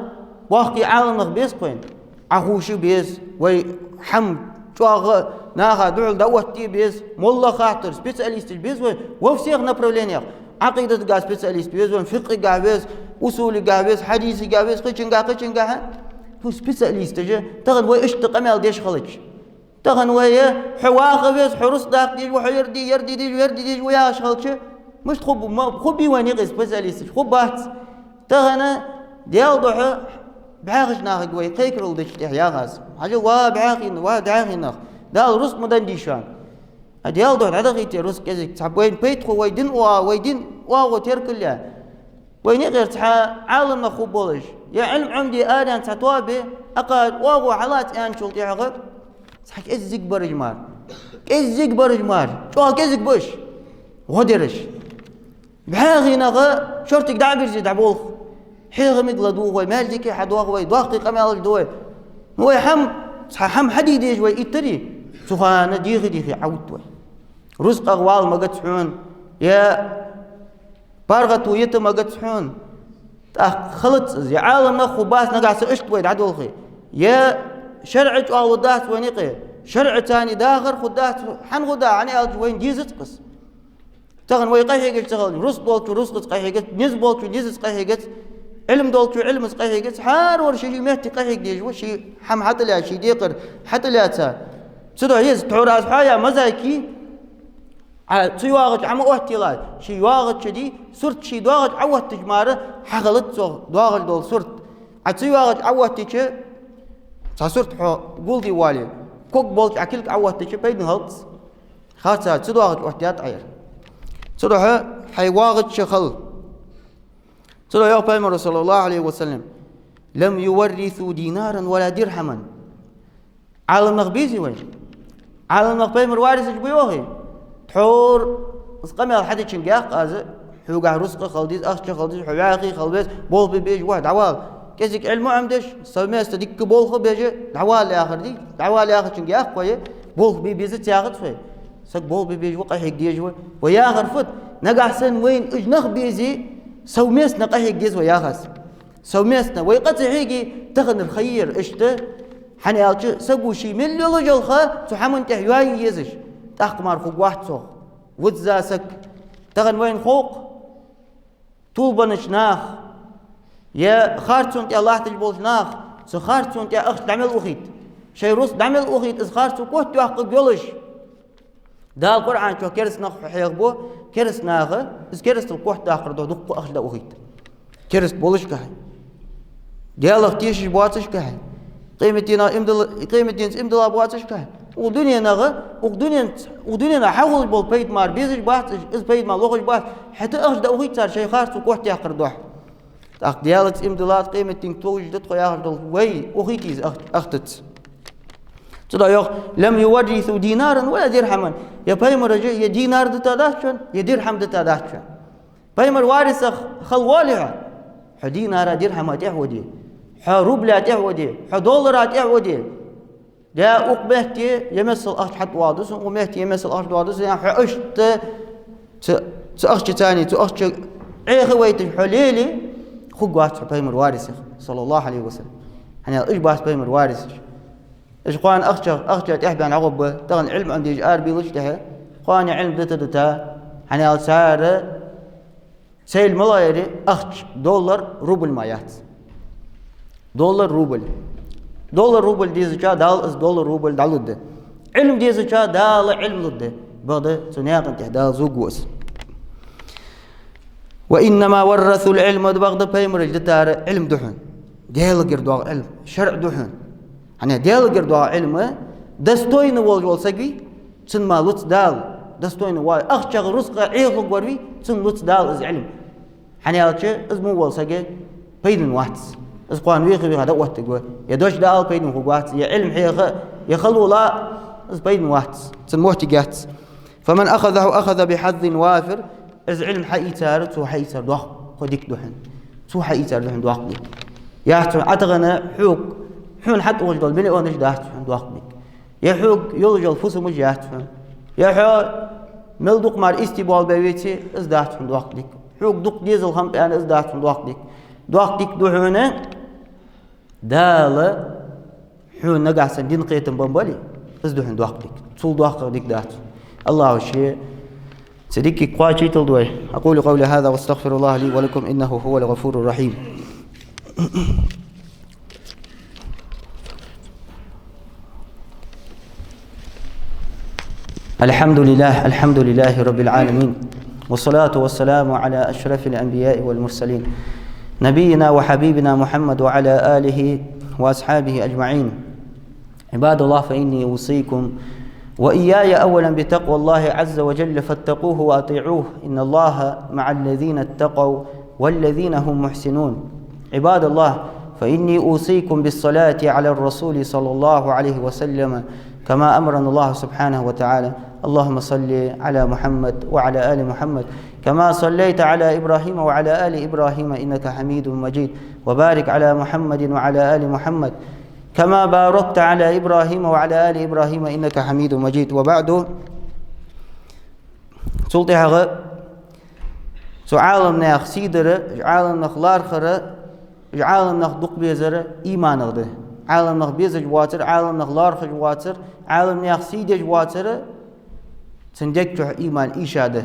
боккхий Ӏаламнах беза-кх вайна. Ӏохувша беза, вай хӀама чӀоагӀа наха духьал дӀаоттаде беза, моллагӀа хаттар, специалисташ беза вайна во всех направлениях. Ӏакъидатагахь специалист веза вайна, фикъхӀагахь веза, усулигахь веза, хьадисагахь веза, кхычунгахь, кхычунгахь. Фу специалисташ, тахан вай иштта къамаьл деш хилча. Тахан вай, хьо ваха веза, хьо рузкъа даккха дезаш ва, хьо ер де, ер де дезаш ва, ер де дезаш ва яхаш хилча, мишта хургба, ма, хургбий вайна юкъе специалисташ? Хургбац. Тахан Даьла духьа бӀаьхача нахага вай кхайкарал дича тӀехьа яхаш. Хьажал, ва бӀаьхий, ва дӀаьхий нах, Дала рузкъа ма деннадий шоана. А Даьла духьа дӀадахийта рузкъа кӀезига, цхьа вайна пайда хургва, вай дин оа-, вай дин оагӀув теркал е. Вайна юкъера цхьа Ӏаламнах хургболаш, е Ӏилма Ӏомаде араваьнна цхьа тоаба, акхар оагӀув хьалаца аьнначул тӀехьагӀа, цхьа кӀезига бараш мара. КӀезига бараш мара. ЧӀоагӀа кӀезига ба уж. ГӀо дераш. БӀаьхий нах шортига дӀа а бирзе дӀаболх. Хьехамиг ладувгӀа вай, маьждиге хьадоагӀа вай, доккхий къамаьлаш ду вай. Ну, вай хӀама, цхьа хӀама хьаде дезаш вай иттаре, цу хана дехи-дехи Ӏовутт вай. РузкъагӀа вала магац хьона, е паргӀато йита магац хьона. ТӀаккха хилац из, е Ӏаламнах хургбац нагахьа санна иштта вай дӀадолхе, е шарӀа чӀоагӀлургдац вайна юкъе, шарӀаца цхьана дахар хургдац, хӀана хургдац, хӀана аьлча вайна дезац-кх из. Тахан вай къахьегаш ца хилча, рузкъа долчо рузкъаца къахьегац, низ болчо низаца къахьегац, Ӏилма долчо Ӏилмаца къахьегац, хӀаравар ший-ший метте къахьега дезаш ва, ший хӀама хьатӀалаьца, ший декхар хьатӀалаьца. Цудухьа еза тхьовра аз хьоаяь мозаики, Ӏа цу йоагӀача Ӏа ма оттаелаш, ший йоагӀача ди, сурт ший доагӀача Ӏооттача мара хьахилац цох доагӀаш дола сурт. Ӏа цу йоагӀача Ӏооттача, цхьа сурт хьо гулде воале, ког болча Ӏа кулг Ӏооттача пайдана хилац. Харцахьа цу доагӀача оттадаьд Ӏа ер. Цудухьа хьай воагӀача хила. Цудухьа йоах пайхамара, صلى الله عليه وسلم: «لم يورثوا دينارا ولا درهما». Ӏаламнах безий вай? Ӏаламнах пайхамара варисаш ба йоахий? Тхьовра из къамаьл хьадечунга яхар аз, хьогахь рузкъа хила деза, ахча хила деза, хьо вӀаьхий хила веза, болх бе безаш ва, дӀавала. КӀезига Ӏилма Ӏомадеш, совместно дикка болх бе безаш, дӀавала яхар дий? ДӀавала яхачунга яхар вай, болх бе безац яхац вай. Саг болх бе безаш ва, къахьега дезаш ва. Вай яхар фуд? Нагахьа санна вайна уж нах безе, совместно къахьега деза вай яхар. Совместно вай къа ца хьеге, таханара ха яр иштта. ХӀана аьлча, саго ше мел йолаш йола ха цу хӀаман тӀа йоае езаш, тӀаккха мара хургвац цох. Визза саг. Тахан вайна хов-кх тулбанаш нах, е харцон тӀа латташ болаш нах, цу харцон тӀа ахча дӀа мел ухийт. Шоай рузкъа дӀа мел ухийт, из харцо котдоаккхаргйолаш. Дала Къуръан чу кераста нах хьехабу, кераста наха, из керастал котдаккхар духьа дуккха ахча дӀаухийт. Кераста болашкахьа. Даьлах тешаш боацашкахьа. Къематдийнах иман дилла-, къематдийнца иман дилла боацашкахьа. Укх дуненагӀа, укх дунен-, укх дуненахьа хьахулаш бола пайда мара безаш бац, из пайда мара лохаш бац. ХӀаьта ахча дӀаухийт цар шоай харцо котдаккхар духьа. ТӀаккха Даьлаца иман диллад, къематдийнга товжаш да тхо яхаш дола вай, ухийт из ах-, ахчаца. Цудухьа йоах: «لم يورثوا دينارا ولا درهما». Е пайхамараш е динар дита дац шоана, е дирхьам дита дац шоана. Пайхамара варисех хила воале хьо, хьо динара, дирхьама тӀехьа воде, хьо рубля тӀехьа воде, хьо доллара тӀехьа воде. Е укх метте е миссел ахча хьатӀадоагӀаргда сона, укх метте е миссел ахча доагӀаргда сона, хьо иштта цу, цу ахчаца, цу ахча Ӏеха вайташ хьо леле, хургвац хьо пайхамара варисех, صلى الله عليه وسلم. ХӀана аьлча уж бац пайхамара варисаш. Уж кхоана ахча, ахча тӀехьа баьнна гӀоргба, тахан Ӏилма Ӏомадеш арабийлача тӀехьа, кхоана Ӏилма дита дита, хӀана аьлча цар цӀераш малагӀа яр, ахча, доллар, рубль мара яц. Доллар, рубль. Доллар, рубль дезачоа Дала из доллар, рубль дӀалургда. Ӏилма дезачоа Дала Ӏилма лургда. Бакъда цу наькъа тӀа Дала зувргва из. «وإنما ورثوا العلم», бакъда пайхамараш дитар Ӏилма да хьона. Даьлагара доагӀа Ӏилма, шарӀ да хьона. ХӀана, Даьлагара доагӀа Ӏилма, достойный волаш вола саг вий, цунна мара луц Дала, достойный ва, ахчах, рузкъах Ӏехалургвар вий, цунна луц Дала из Ӏилма. ХӀана аьлча, из мо вола сага пайдана вац. Из кхоана веха-веха дӀаоттаргва. Е дош дӀаала пайдана хургвац, е Ӏилма хьеха, е халула, из пайдана вац, цун моттиг яц. «فمن أخذه أخذ بحظ وافر». Из Ӏилма хьаийцар, цо хьаийцар доккха дика да хьона. Цо хьаийцар да хьона доккха дика. Яц хьона Ӏа тахан хьога, хьона хьатӀаволаш дола миллионаш дац хьона доккха дика. Е хьога йолаш йола фусамаш яц хьона. Е хьо мел дукха мара истий болх бе веце, из дац хьона доккха дика. Хьога дукха дезал хиннаб аьнна, из дац хьона доккха дика. Доккха дика да хьона Дала хьона нагахьа санна дина кхетам бенна бале, из да хьона доккха дика. Цул доккхагӀа дика дац. АллахӀа ший цу дикага кхоачийталда вай. أقول قولي هذا وأستغفر الله لي ولكم إنه هو الغفور الرحيم. الحمد لله، الحمد لله رب العالمين، والصلاة والسلام على أشرف الأنبياء والمرسلين، نبينا وحبيبنا محمد وعلى آله وأصحابه أجمعين. عباد الله، فإني أوصيكم وإياي أولا بتقوى الله عز وجل، فاتقوه وأطيعوه، إن الله مع الذين اتقوا والذين هم محسنون. عباد الله، فإني أوصيكم بالصلاة على الرسول صلى الله عليه وسلم، كما أمرنا الله سبحانه وتعالى. اللهم صل على محمد وعلى آل محمد، كما صليت على إبراهيم وعلى آل إبراهيم إنك حميد مجيد، وبارك على محمد وعلى آل محمد، كما باركت على إبراهيم وعلى آل إبراهيم إنك حميد مجيد. وبعد. Цул тӀехьагӀа цу Ӏаламнаьха сий дар, Ӏаламнах лархӀар, Ӏаламнах дукха безар иманах да. Ӏаламнах безаш воацар, Ӏаламнах лархӀаш воацар, Ӏаламнаьха сий деш воацар, цун дег чу иман ийша да.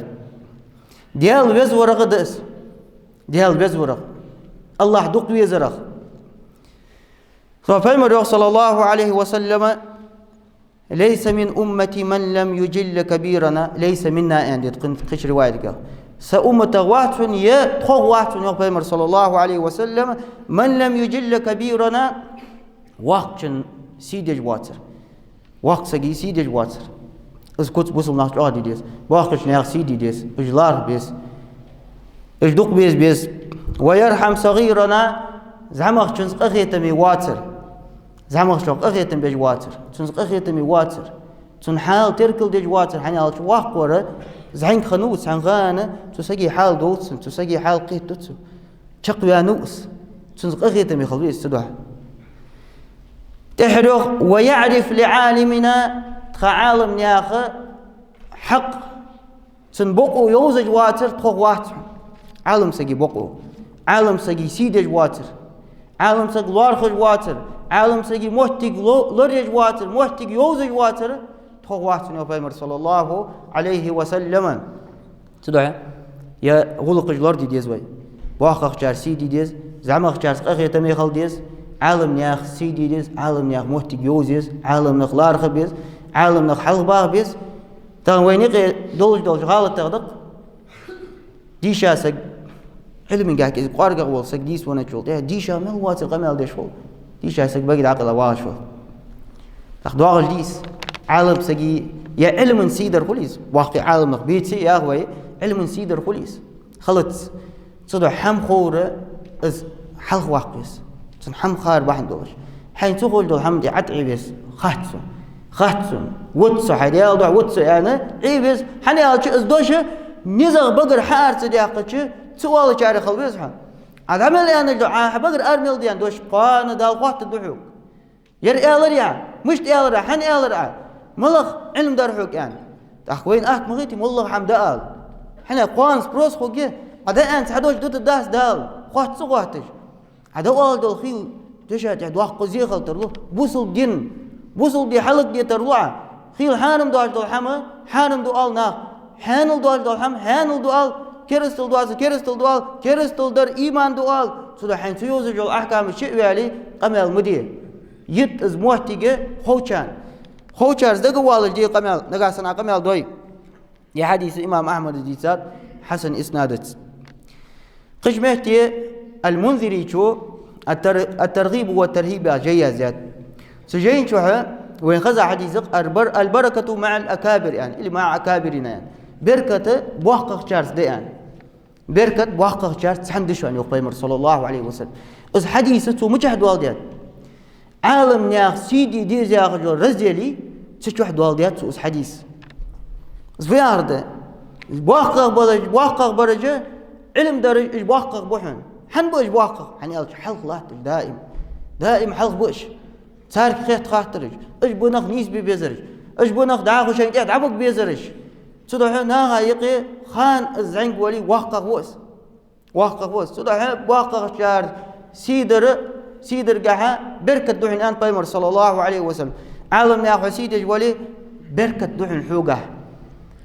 Даьла везарах да из. Даьла везарах. АллахӀ дукха везарах. Цу пайхамара йоах, صلى الله عليه وسلم: «ليس من أمتي من لم يجل كبيرنا، ليس منا», аьнна да кхыча риваятагахь. Са умматах вац хьона, е тхох вац хьона, йоах пайхамара, صلى الله عليه وسلم, «من لم يجل كبيرنا», воккхачун сий деш воацар. Воккхача сага сий деш воацар. Из куц бусалба наха чӀоагӀа де деза. Боккхача наьха сий де деза. Уж лархӀа беза. Уж дукха беза беза. «ويرحم صغيرنا», зӀамагӀчунца къахетаме воацар. ЗӀамагӀчох къахетам беш воацар. Цунца къахетаме воацар. Цун хьал теркалдеш воацар. ХӀана аьлча воккхавар зӀамига хиннав, цхьан хана цу сага хьал довз цунна, цу сага хьал кхетаду цо. Чакхваьннав из. Цунца къахетаме хила веза цудухьа. ТӀехьа йоах: «ويعرف لعالمنا», тха Ӏаламнаьха хьакъ, цун бокъо йовзаш воацар тхох вац хьона. Ӏаламсага бокъо. Ӏаламсага сий деш воацар. Ӏаламсаг лархӀаш воацар. Ӏаламсага моттиг ло-, лораеш воацар. Моттиг йовзаш воацар тхох вац хьона, йоах пайхамара, صلى الله عليه وسلم. Цудухьа е гӀулакхаш лораде деза вай. БоккхагӀчар сий де деза, зӀамагӀчарца къахетаме хила деза, Ӏаламнаьха сий де деза, Ӏаламнаьха моттиг йовза еза, Ӏаламнах лархӀа беза, Ӏаламнах хьалхабаха беза. Тахан вайна юкъе долаш долча гӀалатех да-кх дийша саг, Ӏилмангахь кӀезига кӀоаргагӀа вола саг дийца венначул тӀехьа, дийша мел воацар къамаьл деш вола, дийша саг баге дӀакъайла вагӀаш вола. ТӀаккха доагӀаш дий из? Ӏаламсага е Ӏилман сий дар хул из. Воккхий Ӏаламнах беце а, яхаш вай, Ӏилман сий дар хул из. Хилац. Цудухьа хӀама ховра из хьалхаваккха веза. Цунна хӀама хар бахьан долаш. Хьайна ца ховш дола хӀама тӀа Ӏе веза. Хац сона. Хац сона. Вац со хьай Даьла духьа, вац со аьнна, Ӏе веза. ХӀана аьлча из дош низагӀа багара хьаара ца даьккхача, ца оалачарех хила веза хьо. Ӏа дӀа мел аьнна да, Ӏа хьа багара ара мел даьнна дош, кхоана Дала хоаттаргда хьога. Ер аьлар Ӏа, мишта аьлар Ӏа, хӀана аьлар Ӏа, малагӀа Ӏилма дар хьога аьнна. ТӀаккха вайна атта ма хетий, моллагӀа хӀама дӀаала. ХӀана, кхоана спрос хургья, Ӏа дӀааьнна цхьа дош дутаргдац Дала, хоатта ца хоатташ. Ӏа дӀаоалаш дола хийла деша тӀа доккха зе хила тарлу, бусалба дин, бусалба ди хьалакде тарлу Ӏа. Хийла хьарам доацаш дола хӀама хьарам да оал наха. Хьанал доацаш дола хӀама хьанал да оал, керастал доацар керастал да оал, керастал дар иман да оал, Цудухьа хьайна ца йовзаш йола ахькамаш чу а ваьле, къамаьл ма де. Йита из моттиг ховчарна. Ховчарца дагавоалаш де къамаьл, нагахьа санна къамаьл дой. Ер хьадис имам Ахьмада дийцад хьасан иснадаца. Кхыча метте Аль-Мунзирийчо ат-Тар-, «Ат-Таргъиб ва ат-Таргьиб» яха жай яздаьд. Цу жайна чухь вайна хеза хьадис да-кх: «Аль-бар-, аль-баракату маӀаль-акабир», аьнна, или «маӀа акабирина», аьнна. Беркат боккхагӀчарца да, аьнна. Беркат боккхагӀчарца цхьана да шоана, йоах пайхамара, саллаллахӀу Ӏалайхи ва саллам. Из хьадис цо мичахьа доаладаьд? Ӏаламнаьха сий де деза яхача разделе, цу чухь доаладаьд цо из хьадис. Из вай аргда. БоккхагӀа бараш, боккхагӀа бараш, Ӏилма дараш, уж боккхагӀа ба хьона. ХӀана ба уж боккхагӀа? ХӀана аьлча хьалха латт уж даим. Даим хьалха ба уж. Царга хетта хаттараш. Уж ба нах нийсбе безараш. Уж ба нах дӀахо шоай тӀа дӀабига безараш. Цудухьа наха юкъе хана из зӀамига вале, воккхагӀа ва из. ВоккхагӀа ва из. Цудухьа боккхагӀчарца сий дар, сий даргахьа беркат да хьона, аьннад пайхамара, саллаллахӀу Ӏалайхи ва саллам. Ӏаламнаьха хьо сий деш вале, беркат да хьона хьогахьа.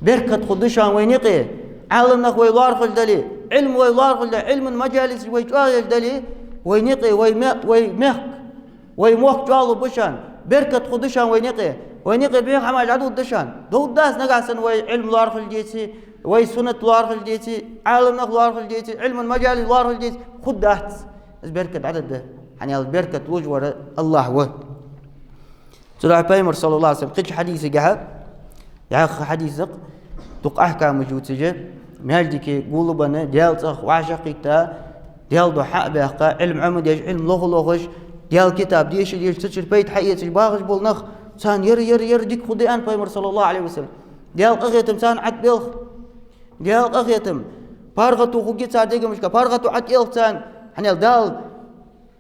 Беркат хургда шоана вайна юкъе. Ӏаламнах вай лоархӀаш дале, Ӏилма вай лоархӀаш дале, Ӏилман мажалисаш вай чӀоагӀъеш дале, вайна юкъе, вай ме-, вай мехка, вай мохк чӀоагӀлургба шоана, беркат хургда шоана вайна юкъе. Вайна юкъе бӀеха хӀамаш дӀадоагӀаргда шоана. ДоагӀаргдац нагахьа санна вай Ӏилма лоархӀаш деце, вай суннат лоархӀаш деце, Ӏаламнах лоархӀаш деце, Ӏилман мажалис лоархӀаш деце, хургдац. Из беркат дӀадаргда. ХӀана аьлча беркат луш вар АллахӀ ва. Цудухьа пайхамара, саллаллахӀу Ӏалайхи ва саллам, кхыча хьадисагахьа, яхха хьадис да-кх, дукха ахькамаш ювцаш, маьждиге гулбенна, Даьла цӀагӀа вӀашагӀкхийтта, Даьла духьа хьа а баьккха, Ӏилма Ӏомадеш, Ӏилма лоха а лохаш, Даьла китаб деша а дешаш, цу чура пайда хьаэцаш багӀаш бола нах, царна ер, ер, ер дика хургда, аьннад пайхамара, саллаллахӀу Ӏалайхи ва саллам. Даьла къахетам царна ӀотӀабелх. Даьла къахетам. ПаргӀато хургья цар дегашка, паргӀато ӀотӀаелх царна. ХӀана аьлча Дала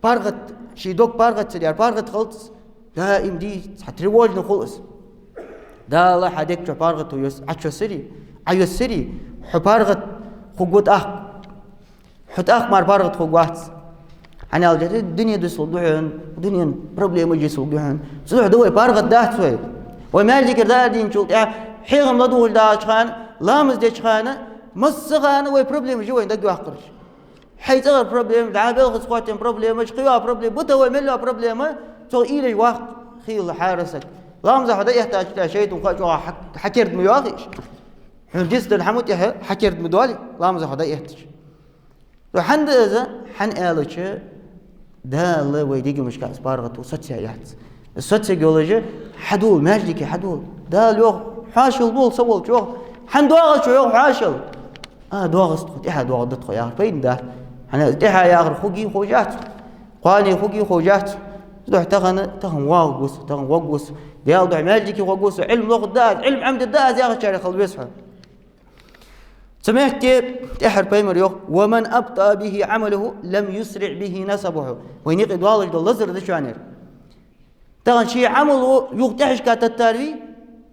паргӀата, ший дог паргӀата ца дер, паргӀата хилац, даим дий, цхьа тревожный хул из. Дала хьа дег чу паргӀато йос-, Ӏочуйоссаре, Ӏойоссаре, хьо паргӀата хургва тӀаккха. Хьо тӀаккха мара паргӀата хургвац. ХӀана аьлча дуне дусалга да хьона, дунен проблемаш йисалга да хьона. Цудухьа да вай паргӀата дац вай. Вай маьждигера дӀаарадийначул тӀехьагӀа, хьехам ладувгӀаш дахача хана, ламаз деча хана, масса хана вай проблемаш я вайна дагайоаккхараш. Хьай цӀагӀара проблема, дӀа белхаца хоттаденна проблемаш, кхыйола проблема, бита вай мел йола проблема, цох уйла еш ваккха хийла хьарасаг. Ламаза хьо дӀаэттача, шайтӀо кхы а чӀоагӀа хьа-, хьакерда ма йоахий уж. Хьона дицденна хӀама тӀехьа хьакерда ма доалий, ламаза хьо дӀаэттача. ХӀана да из? ХӀана аьлча, Дала вай дегашка из паргӀато соцаяь яц. Соцаергья йолаш хьадувла, маьждиге хьадувла. Дала йоах, хьоашалгӀа довла, са волча йоах. ХӀана доагӀа хьо, йоах, хьоашалгӀа? А, доагӀац тхо, тӀехьа доагӀаргда тхо яхар пайда да. ХӀана аьлча тӀехьа яхар хургья ховш яц. Кхоане хургья ховш яц. Цудухьа тахан, тахан воагӀаргва со, тахан гӀоргва со. Даьла духьа маьждиге гӀоргва со, Ӏилма лохаргда аз, Ӏилма Ӏомадергда аз яхачарех хила веза хьо. Цу метте тӀехьара пайхамара йоах: «ومن أبطأ به عمله لم يسرع به نسبه». Вайна юкъе доаллаш дола лазар да шоана ер. Тахан ший Ӏамало юха тӀехьашка теттар вий,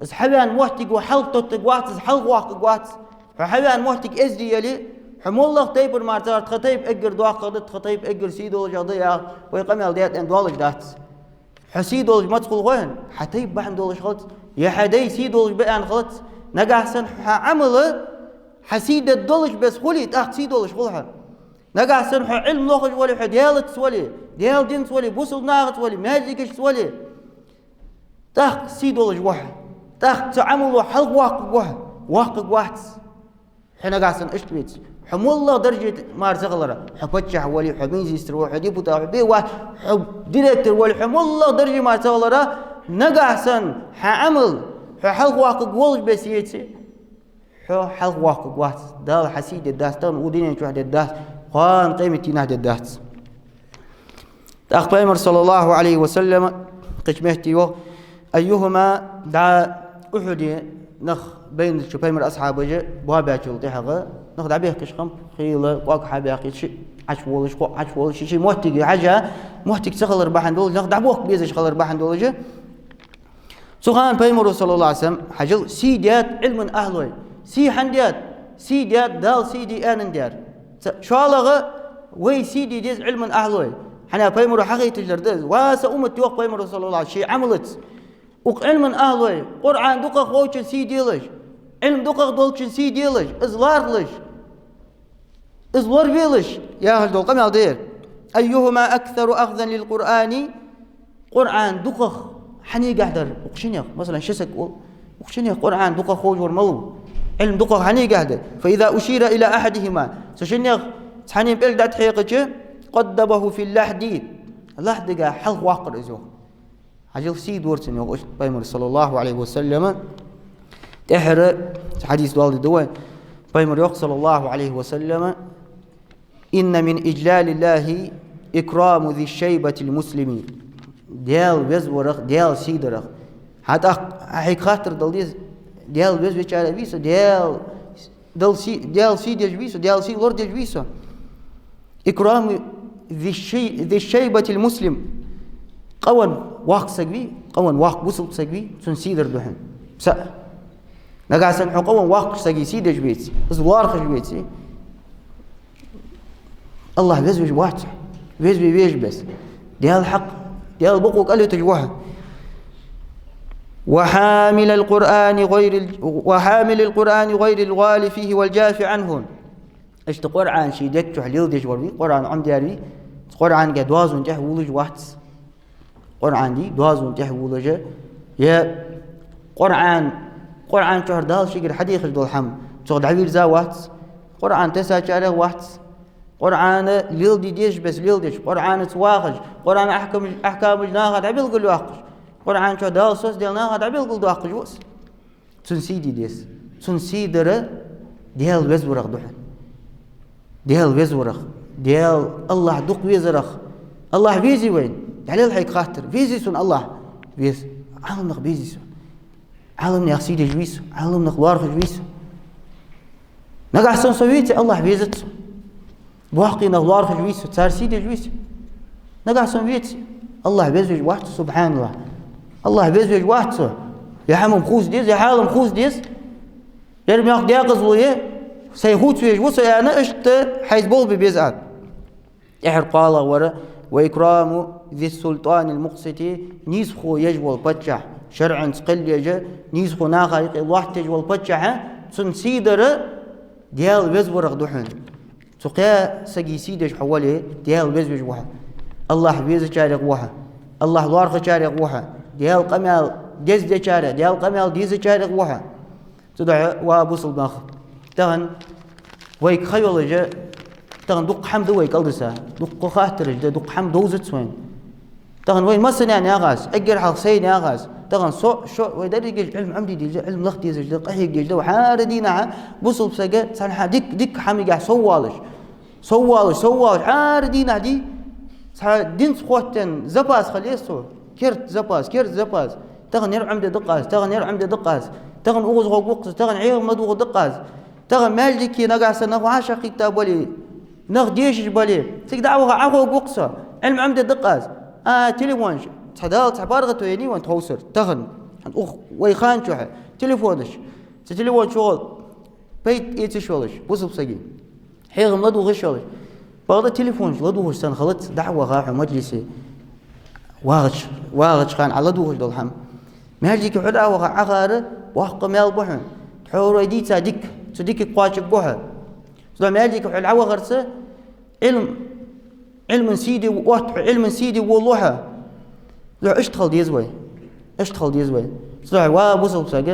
из хьавена моттиг хьалха тоттаргвац, из хьалха воаккхаргвац. Хьо хьавена моттиг эздий яле, хьо моллагӀа тайпара мара ца гӀар, тха тайпа эггара доккхагӀа да, тха тайпа эггара сий долашагӀа да яха, вай къамаьл даьд аьнна доаллаш дац. Хьо сий долаш маца хул хой хьона? Хьа тайпа бахьан долаш хилац, е хьа дай сий долаш ба аьнна хилац. Нагахьа санна хьа Ӏамал хьа сий дергдолаш беса хуле, тӀаккха сий долаш хул хьо. Нагахьа санна хьо Ӏилма лохаш вале, хьо Даьлаца вале, Даьла динца вале, бусалба нахаца вале, маьждигашца вале, тӀаккха сий долаш ва хьо. ТӀаккха цу Ӏамало хьалха воаккхаргва хьо, воаккхаргвац. Хьо нагахьа санна иштта веце, хьо моллагӀа дарже мара ца хилара, хьо паччахь вале, хьо министр вале, хьо депутат вале, бе ва, хьо директор вале, хьо моллагӀа дарже мара ца хилара, нагахьа санна хьа Ӏамал хьо хьалха воаккхаргволаш беса еце, хьо хьалха воаккхаргвац, Дала хьа сий дергдац, тахан укх дунен чухь дергдац, кхоана къематдийнахьа дергдац. ТӀаккха пайхамара, саллаллахӀу Ӏалайхи ва саллам, кхыча метте йоах: «أيهما», дӀа Ухьуде нах байнача пайхамара асхьабаша боабаьчул тӀехьагӀа, нах дӀабехкаш хиннаб, хийла кӀоаг хьабаьккхача, Ӏочуволаш, кхоъ Ӏочуволаш, ший-ший моттиге хьежжа, моттиг ца хилар бахьан долаш, нах дӀабохка безаш хилар бахьан долаш. Цу хана пайхамара, саллаллахӀу Ӏалайхи ва саллам, хьажал, сий даьд Ӏилман ахӀлой. Сий хӀана даьд? Сий даьд, Дала сий де аьнна даьр. Ца-, шоллагӀа, вай сий де деза Ӏилман ахӀлой. ХӀана пайхамара хьахайташ дар да из. Ва са уммат, йоах пайхамара, саллаллахӀу Ӏалайхи ва саллам, ший Ӏамалаца. Укх Ӏилман ахӀлой, Къуръан дукхагӀа ховчун сий делаш, Ӏилма дукхагӀа долчун сий делаш, из лархӀалаш, из лорабелаш, яхаш дола къамаьл да ер. أيهما أكثر أخذا للقرآن؟ Къуръан дукхагӀа хьанагахь дар укх шиннех? Масала, ши саг ва, укх шиннех Къуръан дукхагӀа ховш вар малув? Ӏилма дукхагӀа хьанагахь да? فإذا أشير إلى أحدهما, цу шиннех цхьаннена пӀелг дӀатӀахьекхача, قدمه في اللحد, лахьдага хьалха воаккхар из, йоах. Хьажал, сий дора цун, йоах, иштта Пайхамара, صلى الله عليه وسلم. ТӀехьара хьадис доаладу вай. Пайхамара йоах, صلى الله عليه وسلم: إن من إجلال الله إكرام ذي الشيبة المسلم. Даьла веза варах, Даьла сий дарах. Хьа тӀаккха хьайга хаттар дала деза: Даьла веза вечарех вий со, Даьла Дала сий, Даьла сий деш вий со, Даьла сий лорадеш вий со. إكرام ذي الشي-, ذي الشيبة المسلم. Къавенна воккха саг вий, къавенна воккха бусалба саг вий, цун сий дар да хьона. Са. Нагахь санна хьо къавенна воккхача сага сий деш веце, из лоархӀаш веце, АллахӀ веза веш вац хьо, веза ве везаш беса. Даьла хьакъ, Даьла бокъо кӀалйиташ ва хьо. وحامل القرآن غير ال-، وحامل القرآن غير الغال فيه والجاف عنه. Иштта Къуръан ший дег чу леладеш вар вий, Къуръан Ӏомадаьр вий, Къуръанга доазон тӀа вувлаш вац. Къуръан дий, доазон тӀа вувлаш, е Къуръан, Къуръан чухь Дала шийгара хьадийхаш дола хӀама цох дӀавийрза вац, Къуръан тесачарех вац, Къуръан леладе дезаш беса леладеш, Къуръанаца вахаш, Къуръана ахькамаш, ахькамаш наха дӀабелгалйоаккхаш, Къуръан чухь Дала соцадаьр наха дӀабелгалдоаккхаш ва из. Цун сий де деза. Цун сий дар Даьла веза варах да хьона. Даьла веза варах. Даьла, АллахӀ дукха везарах. АллахӀ везий вайна? ДӀалел хьайга хаттар: везий сона АллахӀ? Веза. Ӏаламнах безий сона? Ӏаламнаьха сий деш вий со? Ӏаламнах лоархӀаш вий со? Нагахь санна со веце, АллахӀ везац сона. Боккхий нах лоархӀаш вий со, цар сий деш вий со? Нагахь санна веце, АллахӀ веза веш вац со, субхьаналлахӀ. АллахӀ веза веш вац со. Е хӀама-м хувца деза, е хьал-м хувца деза. Ер мел декъаза лу е, сай хувца везаш ва со аьнна, иштта хьайца болх бе беза Ӏа. ТӀехьара кхоалагӀа вар: وإكرام ذي السلطان المقسط, нийсхо еш вола паччахь, шарӀаца кхел еш, нийсхо наха юкъе лоаттаеш вола паччахь, цун сий дар Даьла веза варах да хьона. Цу кхаь сага сий деш хьо вале, Даьла веза веш ва хьо. АллахӀ везачарех ва хьо. АллахӀ лоархӀачарех ва хьо. Даьла къамаьл дездечарех, Даьла къамаьл дезачарех ва хьо. Цудухьа, ва бусалба нах, тахан вайга ха йолаш, тахан дукха хӀама да вай кӀалдиса, дукха хаттараш да, дукха хӀама довзац вайна. Тахан вайна массанена яхаш, эггара хьалха сайна яхаш, тахан со, шо, вай дерригаш Ӏилма Ӏомаде дезаш да, Ӏилма лаха дезаш да, къахьега дезаш да, хӀара дийнахьа бусалба сага цхьан хьа дик-, дикка хӀамагахь соввалаш, соввалаш, соввалаш, хӀара дийнахьа дий, цхьа динца хоттаденна запас хиле со, керта запас, керта запас. Тахан ер Ӏомаде дакъа аз, тахан ер Ӏомаде дакъа аз, тахан укхаза гӀоргва-кх со, тахан хьехам ладувгӀа дакъа аз. Тахан маьждиге нагахь санна нах вӀашагӀкхийтта бале, нах дешаш бале, цига дӀа а ваха, Ӏоховргва-кх со, Ӏилма Ӏомаде дакъа аз. А, телефонаш, цхьа Дала цхьа паргӀато еннай вайна тховсар, тахан, хӀанз укх вай хана чухь телефонаш, цу телефон чугӀолла пайда эцаш йолаш, бусалба сага хьехам ладувгӀаш йолаш. Бакъда телефонаш ладувгӀаш санна хилац, дӀа а ваха хьо маджлисе, вагӀача, вагӀача хана Ӏа ладувгӀаш дола хӀама. Маьждиге хьо дӀа а ваха, Ӏохара боккха маьл ба хьона. Тхьовра вай дийца дика, цу дикага кхоачаргва хьо. Цудухьа маьждиге хьо дӀавахарца Ӏилма, Ӏилман сий де отт хьо, Ӏилман сий де волалу хьо. Цудухьа иштта хила деза вай. Иштта хила деза вай. Цудухьа, ва бусалба саг,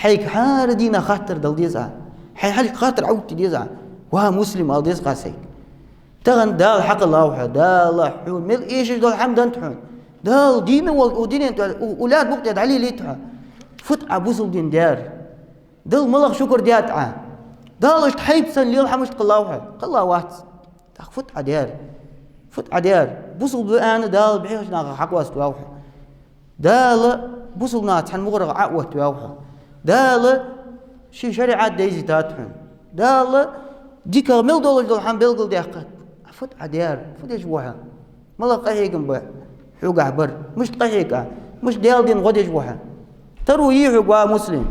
хьайга хӀара дийнахьа хаттар дала деза Ӏа. Хьай хьалхашка хаттар Ӏоотта деза Ӏа. Ва муслим, ала деза Ӏа сайга. Тахан Дала хьакхелла ва хьо, Дала хьона мел эшаш дола хӀама деннад хьона. Дала дийна вола укх дунен тӀа, у-, у лаьтта букъа тӀа дӀалелийт хьо. Фуд Ӏа бусалба дин даьр? Далла малагӀа шукар даьд Ӏа? Дала иштта хьайба санна лела хӀама иштта кхелла ва хьо? Кхелла вац. ТӀаккха фуд Ӏа даьр? Фуд Ӏа даьр? Бусалба ва аьнна, Дала бӀехача нахах хьакъоаставаьв хьо. Дала бусалба нахаца цхьан мугӀарах Ӏооттаваьв хьо. Дала ший шариӀат дайзийтад хьона. Дала дикагӀа мел долаш дола хӀама белгалдаьккхад. Фуд Ӏа даьр? Фу деш ва хьо? МалагӀа къахьегам ба хьогахь бар? Мишта къахьег Ӏа? Мишта Даьла дина гӀо деш ва хьо? Таро йий хьога, ва муслим?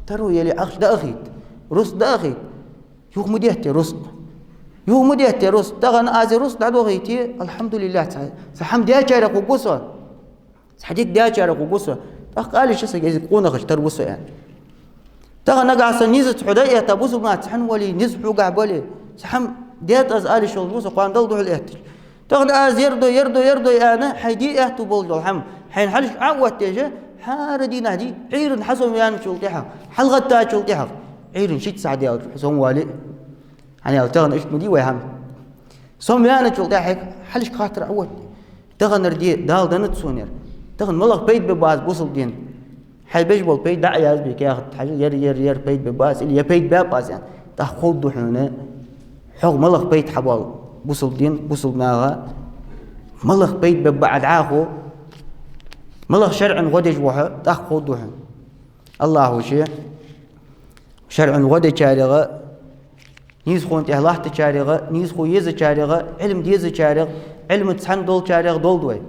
Таро яле, ахча даахийта, рузкъа даахийта. Юха ма детте рузкъа. Юха ма детте рузкъа. Тахан аз ер рузкъа дӀадохийте, алхьамдулиллахӀ, цхьа, цхьа хӀама даьчарех хургва со. Цхьа дика даьчарех хургва со. ТӀаккха ала йиш я сага, из къонахчун тара ва со аьнна. Тахан нагахь санна низаца хьо дӀаэтта, бусалба нахаца цхьана вале, низ хьогахь бале, цхьа хӀама даьд аз ала йиш йолаш ва со, кхоана Далла духьал эттача. Тахан аз ер дой, ер дой, ер дой аьнна, хьай де аьттув болаш дола хӀама хьайна хьалхашка Ӏооттадеш, хӀара дийнахьа дий, Ӏуйрийна хьасомаваьнначул тӀехьагӀа, хьалгӀаттачул тӀехьагӀа, Ӏуйрийна шийтта сахьат даьлча хьасомавале. ХӀана аьлча тахан иштта ма дий вай хӀама. Сомаваьнначул тӀехьагӀа хьалхашка хаттар Ӏооттаде. Таханара ди Дала деннад сона ер. Тахан малагӀа пайда бергба аз бусалба дина? Хьай беш бола пайда дӀа а язбе каьхат хьажа, ер, ер, ер пайда бергба аз, или ер пайда баьб аз аьнна. ТӀаккха ховргда хьона, хьох малагӀа пайда хьабоал бусалба дина, бусалба наха, малагӀа пайда бергба Ӏа дӀахо, малагӀа шарӀан гӀо деш ва хьо, тӀаккха ховргда хьона. АллахӀа ше шарӀан гӀо дечарех, нийсхо тӀехьа латтачарех, нийсхо езачарех, Ӏилма дезачарех, Ӏилмаца цхьана долчарех долда вай.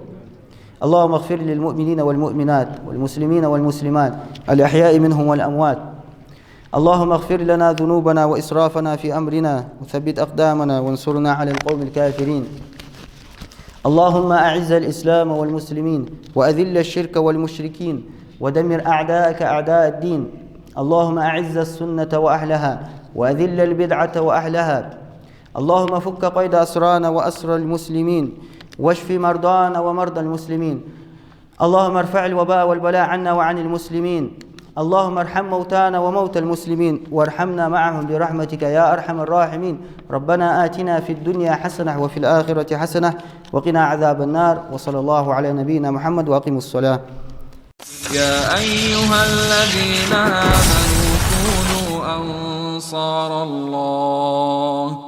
اللهم اغفر للمؤمنين والمؤمنات والمسلمين والمسلمات الأحياء منهم والأموات. اللهم اغفر لنا ذنوبنا وإسرافنا في أمرنا وثبت أقدامنا وانصرنا على القوم الكافرين. اللهم أعز الإسلام والمسلمين وأذل الشرك والمشركين ودمر أعداءك أعداء الدين. اللهم أعز السنة وأهلها وأذل البدعة وأهلها. اللهم فك قيد أسرانا وأسرى المسلمين واشف مرضانا ومرضى المسلمين. اللهم ارفع الوباء والبلاء عنا وعن المسلمين. اللهم ارحم موتانا وموتى المسلمين وارحمنا معهم برحمتك يا أرحم الراحمين. ربنا آتنا في الدنيا حسنة وفي الآخرة حسنة وقنا عذاب النار. وصلى الله على نبينا محمد وأقيموا الصلاة. يا أيها الذين آمنوا كونوا أنصار الله.